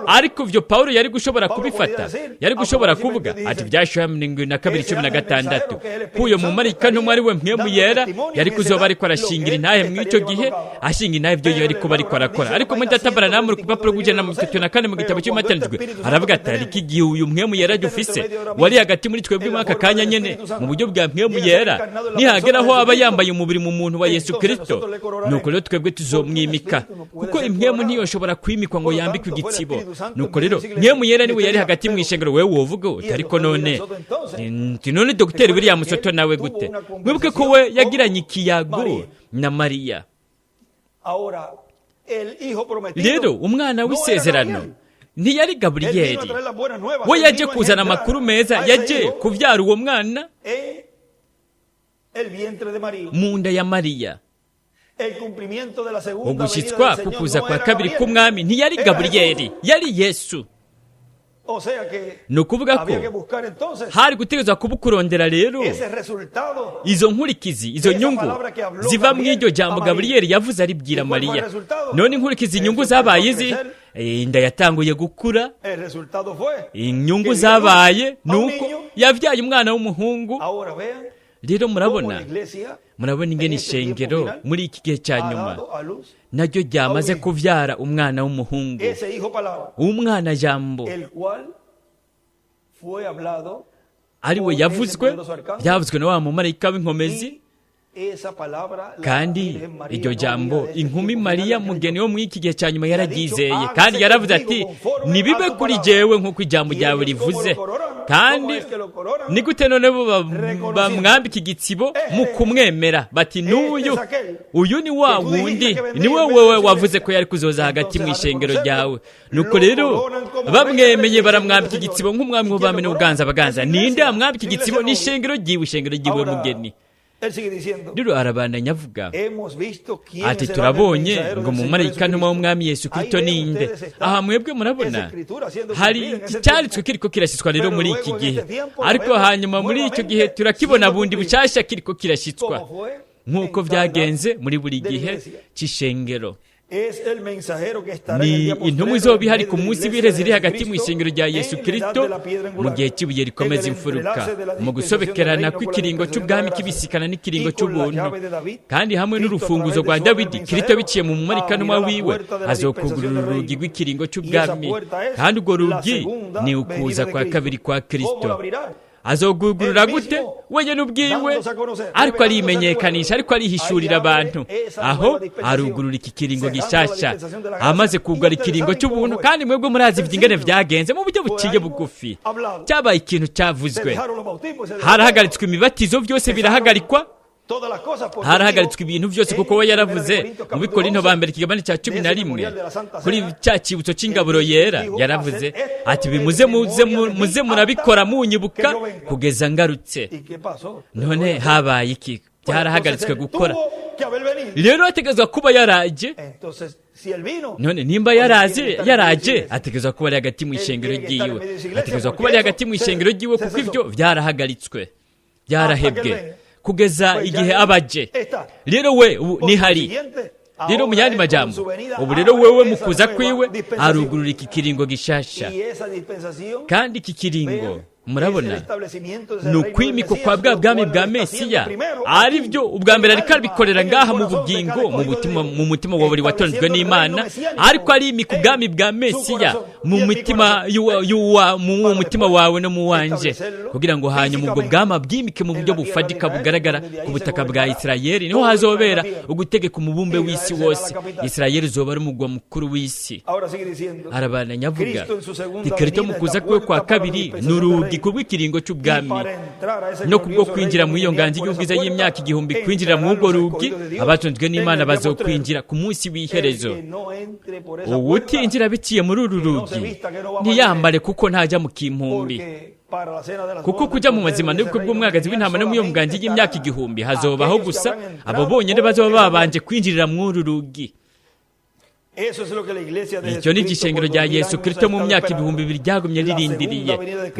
Ariko ibyo Pawulo yari gushobora kubifata, yari gushobora kuvuga ati ibyashyuwe 22:16, ko uyo mumarayika ntumwe ari we Mpwemu Yera yari kuzoba ariko arashingira intahe muri icyo gihe, ashinga intahe ibyo yari kuba ariko arakora. Ariko muri data Branham, ku rupapuro rw'134 mu gitabo cy'Ibimatanijwe, aravuga ati ariko igihe uyu Mpwemu Yera dufise wari hagati muri twebwe muri aka kanya nyene mu buryo bwa Mpwemu Yera, nihagera aho aba yambaye umubiri mu muntu wa Yesu Kristo, nuko rero twebwe tuzomwimika, kuko impwemu ntiyoshobora kwimikwa ngo yambikwe igitsibo. Nuko rero Mpwemu Yera niwe yari hagati mu ishengero. Wewe wovuga uti ariko none nti none Dr William Soto nawe gute? Mwibuke ko we yagiranye ikiyago na Mariya. Rero umwana w'isezerano ntiyari Gaburiyeli. We yaje kuzana amakuru meza, yaje kubyara uwo mwana mu nda ya Mariya. Ugushyitswa kukuza kwa kabiri k'Umwami ntiyari Gaburiyeli, yari Yesu. Ni ukuvuga ko hari gutegerezwa kuba ukurondera rero izo nkurikizi, izo nyungu ziva mu iryo jambo Gaburiyeli yavuze aribwira Mariya. None inkurikizi, inyungu zabaye izi? Inda yatanguye gukura. Inyungu zabaye ni uko yabyaye umwana w'umuhungu. Rero murabona ingene ishengero muri iki gihe cya nyuma naryo ryamaze kubyara umwana w'umuhungu, umwana jambo, ari we yavuzwe, byavuzwe na wa mumarayika w'inkomezi. Kandi iryo jambo inkumi Mariya, mugeni wo muri iki gihe cya nyuma, yararyizeye, kandi yaravuze ati nibibe kuri jewe nk'uko ijambo ryawe rivuze. Kandi ni gute none bo bamwambika igitsibo? Mu kumwemera, bati n'uyu, uyu ni wa wundi, ni we wowe wavuze ko yari kuzoza hagati mu ishengero ryawe. Nuko rero bamwemeye, baramwambika igitsibo nk'umwami w'abami n'ubuganza baganza. Ninde amwambika igitsibo? Ni ishengero ryiwe, ishengero ryiwe mugeni. Rero arabandanya avuga ati turabonye ngo mumarayika ntumwa w'Umwami Yesu Kristo ninde. Aha mwebwe murabona hari icyanditswe kiriko kirashyitswa rero muri iki gihe, ariko hanyuma muri icyo gihe turakibona bundi bushyashya kiriko kirashyitswa, nk'uko byagenze muri buri gihe cy'ishengero. Ni intumwa izoba ihari ku munsi w'ibihe ziri hagati mu ishengero rya Yesu Kristo mu gihe cy'ibuye rikomeza imfuruka, mu gusobekerana kw'ikiringo cy'ubwami kibisikana n'ikiringo cy'ubuntu. Kandi hamwe n'urufunguzo rwa Dawidi, Kristo biciye mu mumarikanwa wiwe azokugurura urugi rw'ikiringo cy'ubwami, kandi urwo rugi ni ukuza kwa kabiri kwa Kristo. Azogugurura gute? Wenyine ubwiwe ariko arimenyekanisha, ariko arihishurira abantu. Aho arugurura iki kiringo gishasha amaze kugara ikiringo cy'ubuntu. Kandi mwebwe murazi iby'ingene byagenze mu buryo buciye bugufi. Cyabaye ikintu cyavuzwe, harahagaritswe imibatizo, byose birahagarikwa, harahagaritswe ibintu byose, kuko we yaravuze mu Bikorinto ba mbere ikigabane cya 11, kuri cya cyibutso cy'ingaburo yera, yaravuze ati bimuze muze muze murabikora munyibuka kugeza ngarutse. None habaye iki? Byarahagaritswe gukora. Rero ategerezwa kuba yaraje. None nimba yaraje, yaraje ategerezwa kuba ari hagati mu ishengero ryiwe, ategerezwa kuba ari hagati mu ishengero ryiwe, kuko ibyo byarahagaritswe, byarahebwe kugeza igihe abaje. Rero we ubu nihari. Rero mu yandi majambo, ubu rero wewe mu kuza kwiwe arugurura iki kiringo gishasha. Kandi iki kiringo murabona ni ukwimikwa kwa bwa bwami bwa Mesiya, ari byo ubwa mbere ariko abikorera ngaha mu bugingo, mu mutima wa buri watonzwe n'Imana, ariko arimika ubwami bwa Mesiya mu mutima mu mutima wawe no mu wanje, kugira ngo hanyuma ubwo bwami abwimike mu buryo bufatika bugaragara ku butaka bwa Isirayeli. Niho hazobera ugutegeka umubumbe w'isi wose. Isirayeli uzoba ari umugwa mukuru w'isi. Arabandanya avuga ati Kristo mu kuza kwe kwa kabiri ni urugi rugi kubw'ikiringo cy'ubwami no kubwo kwinjira mu iyo nganji y'ubwiza y'imyaka igihumbi. Kwinjira mu urwo rugi, abatonzwe n'Imana bazokwinjira ku munsi w'iherezo. Uwutinjira biciye muri uru rugi ntiyambare, kuko ntajya mu kimpumbi, kuko kujya mu mazima n'ubukwe bw'umwagazi w'intama no mu iyo nganji y'imyaka igihumbi hazobaho gusa abo bonyine bazoba babanje kwinjirira muri uru rugi. Icyo ni igishengero rya Yesu Kristo mu myaka 2000 ryagumye ririndiriye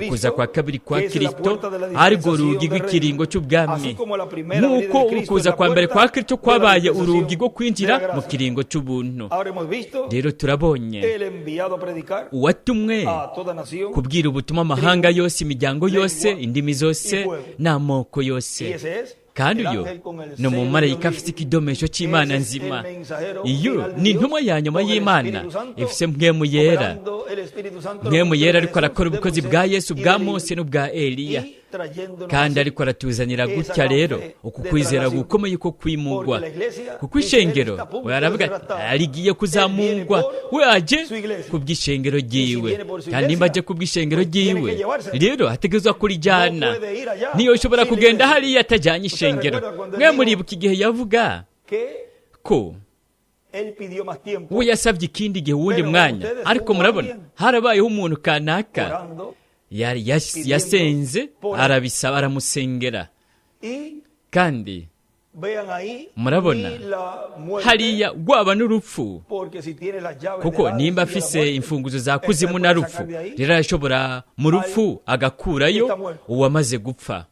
ukuza kwa kabiri kwa Kristo, arirwo rugi rw'ikiringo cy'ubwami, nk'uko ukuza kwa mbere kwa Kristo kwabaye urugi rwo kwinjira mu kiringo cy'ubuntu. Rero turabonye uwatumwe kubwira ubutumwa amahanga yose, imiryango yose, indimi zose n'amoko yose. Kandi uyu ni umumarayika afite ikidomesho cy'Imana nzima. Iyo ni intumwa ya nyuma y'Imana ifise Mpwemu Yera. Mpwemu Yera ariko arakora ubukozi bwa Yesu, bwa Mose n'ubwa Eliya, kandi ariko aratuzanira gutya rero uku kwizera gukomeye ko kwimugwa, kuko ishengero we aravuga rigiye kuzamungwa. We aje kubw'ishengero ryiwe, kandi nimba aje kubw'ishengero ryiwe rero ategerezwa kurijyana. Niyo ushobora kugenda hariya atajyanye ishengero. Mwe muribuka igihe yavuga ko we yasabye ikindi gihe, uwundi mwanya, ariko murabona harabayeho umuntu kanaka yasenze, arabisaba, aramusengera. Kandi murabona hariya rwaba n'urupfu, kuko nimba afise imfunguzo za kuzimu na rupfu, rero arashobora mu rupfu agakurayo uwamaze gupfa.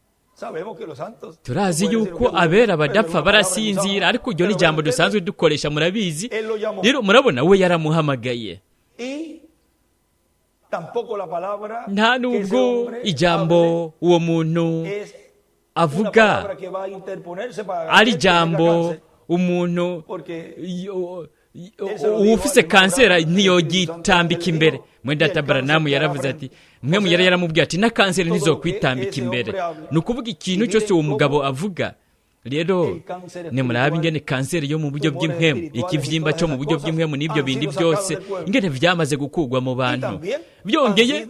Turazi yuko abera badapfa, barasinzira, ariko iryo ni ijambo dusanzwe dukoresha, murabizi. Rero murabona we yaramuhamagaye. Nta nubwo ijambo uwo muntu avuga ari ijambo umuntu ufise kanseri ntiyogitambika imbere. Mwenda Tabaranamu yaravuze ati mwe yari yaramubwiye ati na kanseri ntizokwitambika imbere. Ni ukuvuga ikintu cyose uwo mugabo avuga. Rero nimuraba ingene kanseri yo mu buryo bw'impwemu, ikivyimba cyo mu buryo bw'impwemu n'ibyo bindi byose, ingene vyamaze gukugwa mu bantu. Byongeye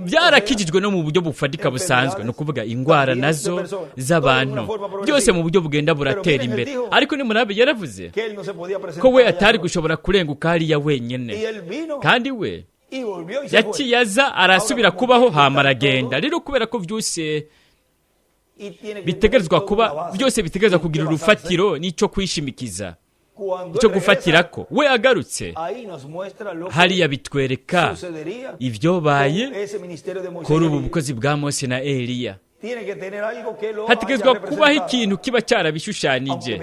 byarakijijwe no mu buryo bufatika busanzwe, ni ukuvuga ingwara nazo z'abantu, byose mu buryo bugenda buratera imbere. Ariko nimurabe yaravuze ko we atari gushobora kurenguka hariya wenyine, kandi we yaciye aza arasubira kubaho, hama aragenda. Rero kubera ko vyose bitegerezwa kuba, byose bitegerezwa kugira urufatiro n'icyo kwishimikiza, icyo gufatirako, we agarutse hariya bitwereka ibyobaye kuri ubu bukozi bwa Mose na Eliya. Hategerezwa kubaho ikintu kiba cyarabishushanije.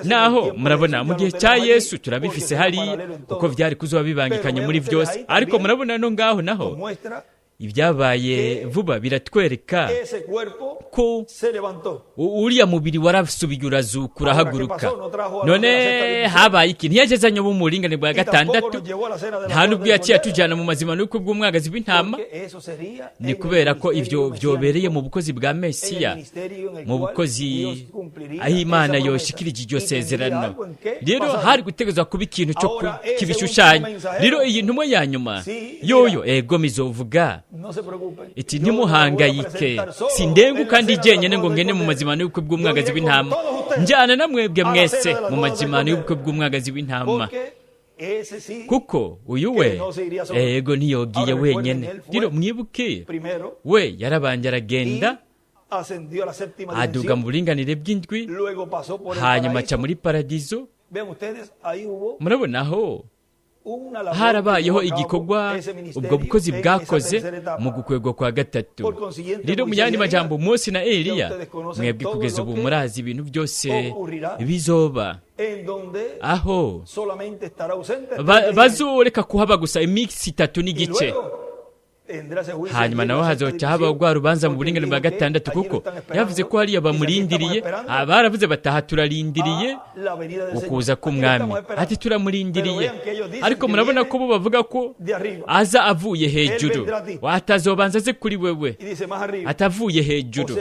Naho murabona mu gihe cya Yesu turabifise hariya, kuko vyari kuzoba bibangikanye muri byose. Ariko murabona no ngaho naho ibyabaye vuba biratwereka ko uriya mubiri warasubiye urazuka urahaguruka. None habaye iki? Ntiyagezanye b'umuringane bwa gatandatu, nta nubwo yaciye atujyana mu mazima n'ubukwe bw'umwagazi w'intama. Ni kubera ko ibyo byobereye mu bukozi bwa Mesiya, mu bukozi aho Imana yoshikirije iryo sezerano. Rero hari gutegerezwa kuba ikintu cyo kibishushanya. Rero iyi ntumwa ya nyuma yoyo ego mizovuga iti ntimuhangayike, sindenguka ndi jyenyine ngo ngende mu mazimano y'ubukwe bw'umwagazi w'intama, njyana na mwebwe mwese mu mazimano y'ubukwe bw'umwagazi w'intama, kuko uyu we ego ntiyogiye wenyine. Rero mwibuke we yarabanje aragenda aduga mu buringanire bw'indwi, hanyuma aca muri paradizo. Murabona aho harabayeho igikorwa ubwo bukozi bwakoze mu gukwegwa kwa gatatu. Rero mu yandi majambo, Mose na Eliya, mwebwe kugeza ubu murazi ibintu byose bizoba, aho bazoreka kuhaba gusa iminsi 3.5. Hanyuma naho hazoca haba rwa rubanza mu buringanire bwa gatandatu, kuko yavuze ko hariya bamurindiriye. Baravuze bataha turarindiriye ukuza k'umwami, ati turamurindiriye. Ariko murabona ko bo bavuga ko aza avuye hejuru, atazobanza aze kuri wewe atavuye hejuru.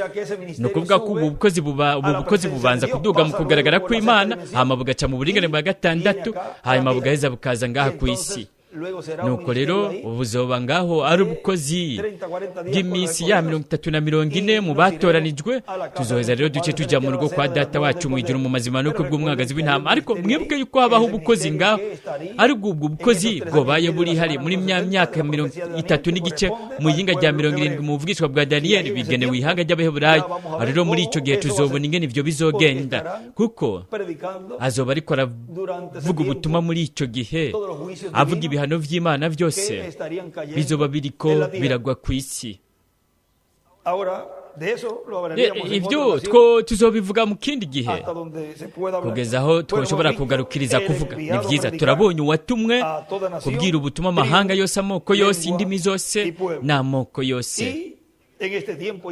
Ni ukuvuga ko ubu bukozi bubanza kuduga mu kugaragara kw'Imana, hanyuma bugaca mu buringanire bwa gatandatu, hanyuma bugaheza bukaza ngaha ku isi. Nuko rero ubuzoba ngaho ari ubukozi bw'iminsi ya 30 na 40 mu batoranijwe. Tuzoheza rero duce tujya mu rugo kwa Data wacu mu ijuru mu mazima nuko bw'umwagazi w'intama. Ariko mwibuke yuko habaho ubukozi ngaho, ariko ubwo bukozi bwobaye buri hari muri myaka 30 n'igice mu yinga rya 70 mu buvugishwa bwa Daniyeli bigenewe ihanga ry'Abaheburayo. Rero muri icyo gihe tuzobona ingene ivyo bizogenda, kuko azoba ariko aravuga ubutumwa muri icyo gihe, avuga ibihano vy'Imana vyose bizoba biriko biragwa ku isi. Ibyo two tuzobivuga mu kindi gihe kugeza aho twoshobora kugarukiriza kuvuga. Ni byiza, turabonye uwatumwe kubwira ubutumwa amahanga yose, amoko yose, indimi zose n'amoko yose.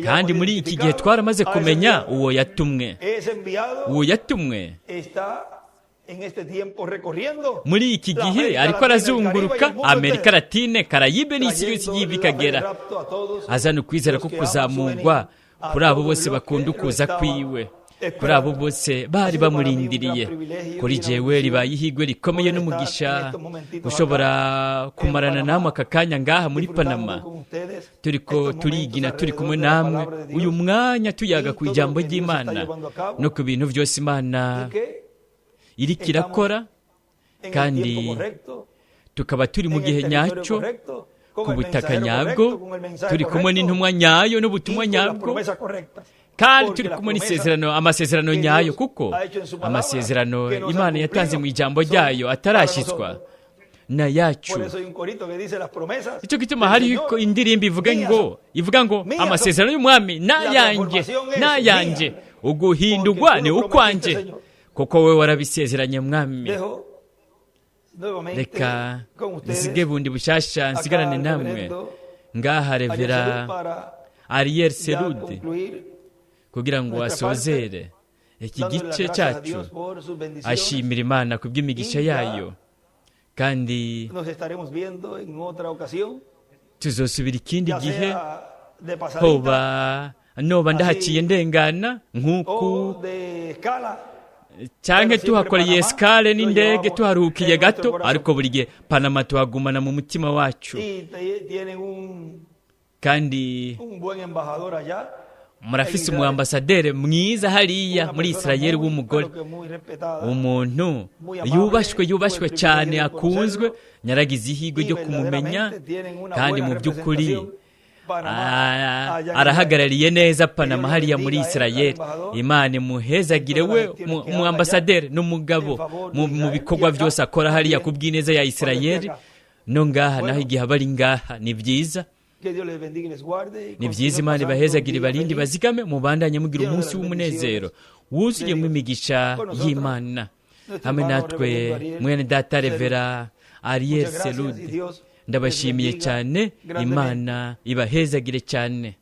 Kandi muri iki gihe twaramaze kumenya uwo yatumwe. Uwo yatumwe muri iki gihe ariko arazunguruka Amerika Latine, Karayibe n'isi yose igiye ikagera, azana ukwizera ko kuzamurwa kuri abo bose bakunda ukuza kwiwe, kuri abo bose bari bamurindiriye. Kuri jewe ribaye ihigwe rikomeye n'umugisha gushobora kumarana namwe aka kanya ngaha muri Panama, turiko turigina turi kumwe namwe uyu mwanya, tuyaga ku ijambo ry'Imana no ku bintu byose Imana iriko irakora, kandi tukaba turi mu gihe nyacyo, ku butaka nyabwo, turi kumwe n'intumwa nyayo n'ubutumwa nyabwo, kandi turi kumwe n'isezerano, amasezerano nyayo, kuko amasezerano Imana yatanze mu ijambo ryayo atarashyitswa na yacu. Icyo gituma hariho indirimbo ivuga ngo amasezerano y'umwami n'ayanjye, n'ayanjye, uguhindurwa ni ukwanjye, kuko wowe warabisezeranye mwami. Reka nsige bundi bushasha nsigarane namwe ngaha Revera Ariel Serude kugira ngo asozere iki gice cyacu, ashimira Imana kubw'imigisha yayo, kandi tuzosubira ikindi gihe hoba noba ndahaciye ndengana nk'uku cyanke tuhakoreye escale n'indege tuharuhukiye gato, ariko buri gihe Panama tuhagumana mu mutima wacu. Kandi murafise umu ambasaderi mwiza hariya muri Israel w'umugore, umuntu yubashwe cyane, akunzwe. Nyaragize ihigwe ryo kumumenya, kandi mu by'ukuri arahagarariye neza Panama hariya muri Israel. Imana imuhezagire we umu ambasaderi n'umugabo mu bikorwa byose akora hariya ku bw'ineza ya Israel no ngaha naho igihe abari ngaha. Ni byiza, ni byiza. Imana ibahezagire, ibarinde, bazigame, mubandanye mugira umunsi w'umunezero wuzuyemo imigisha y'Imana. Hamwe natwe mwene data Revera Ariel Serude, ndabashimiye cyane. Imana ibahezagire cyane.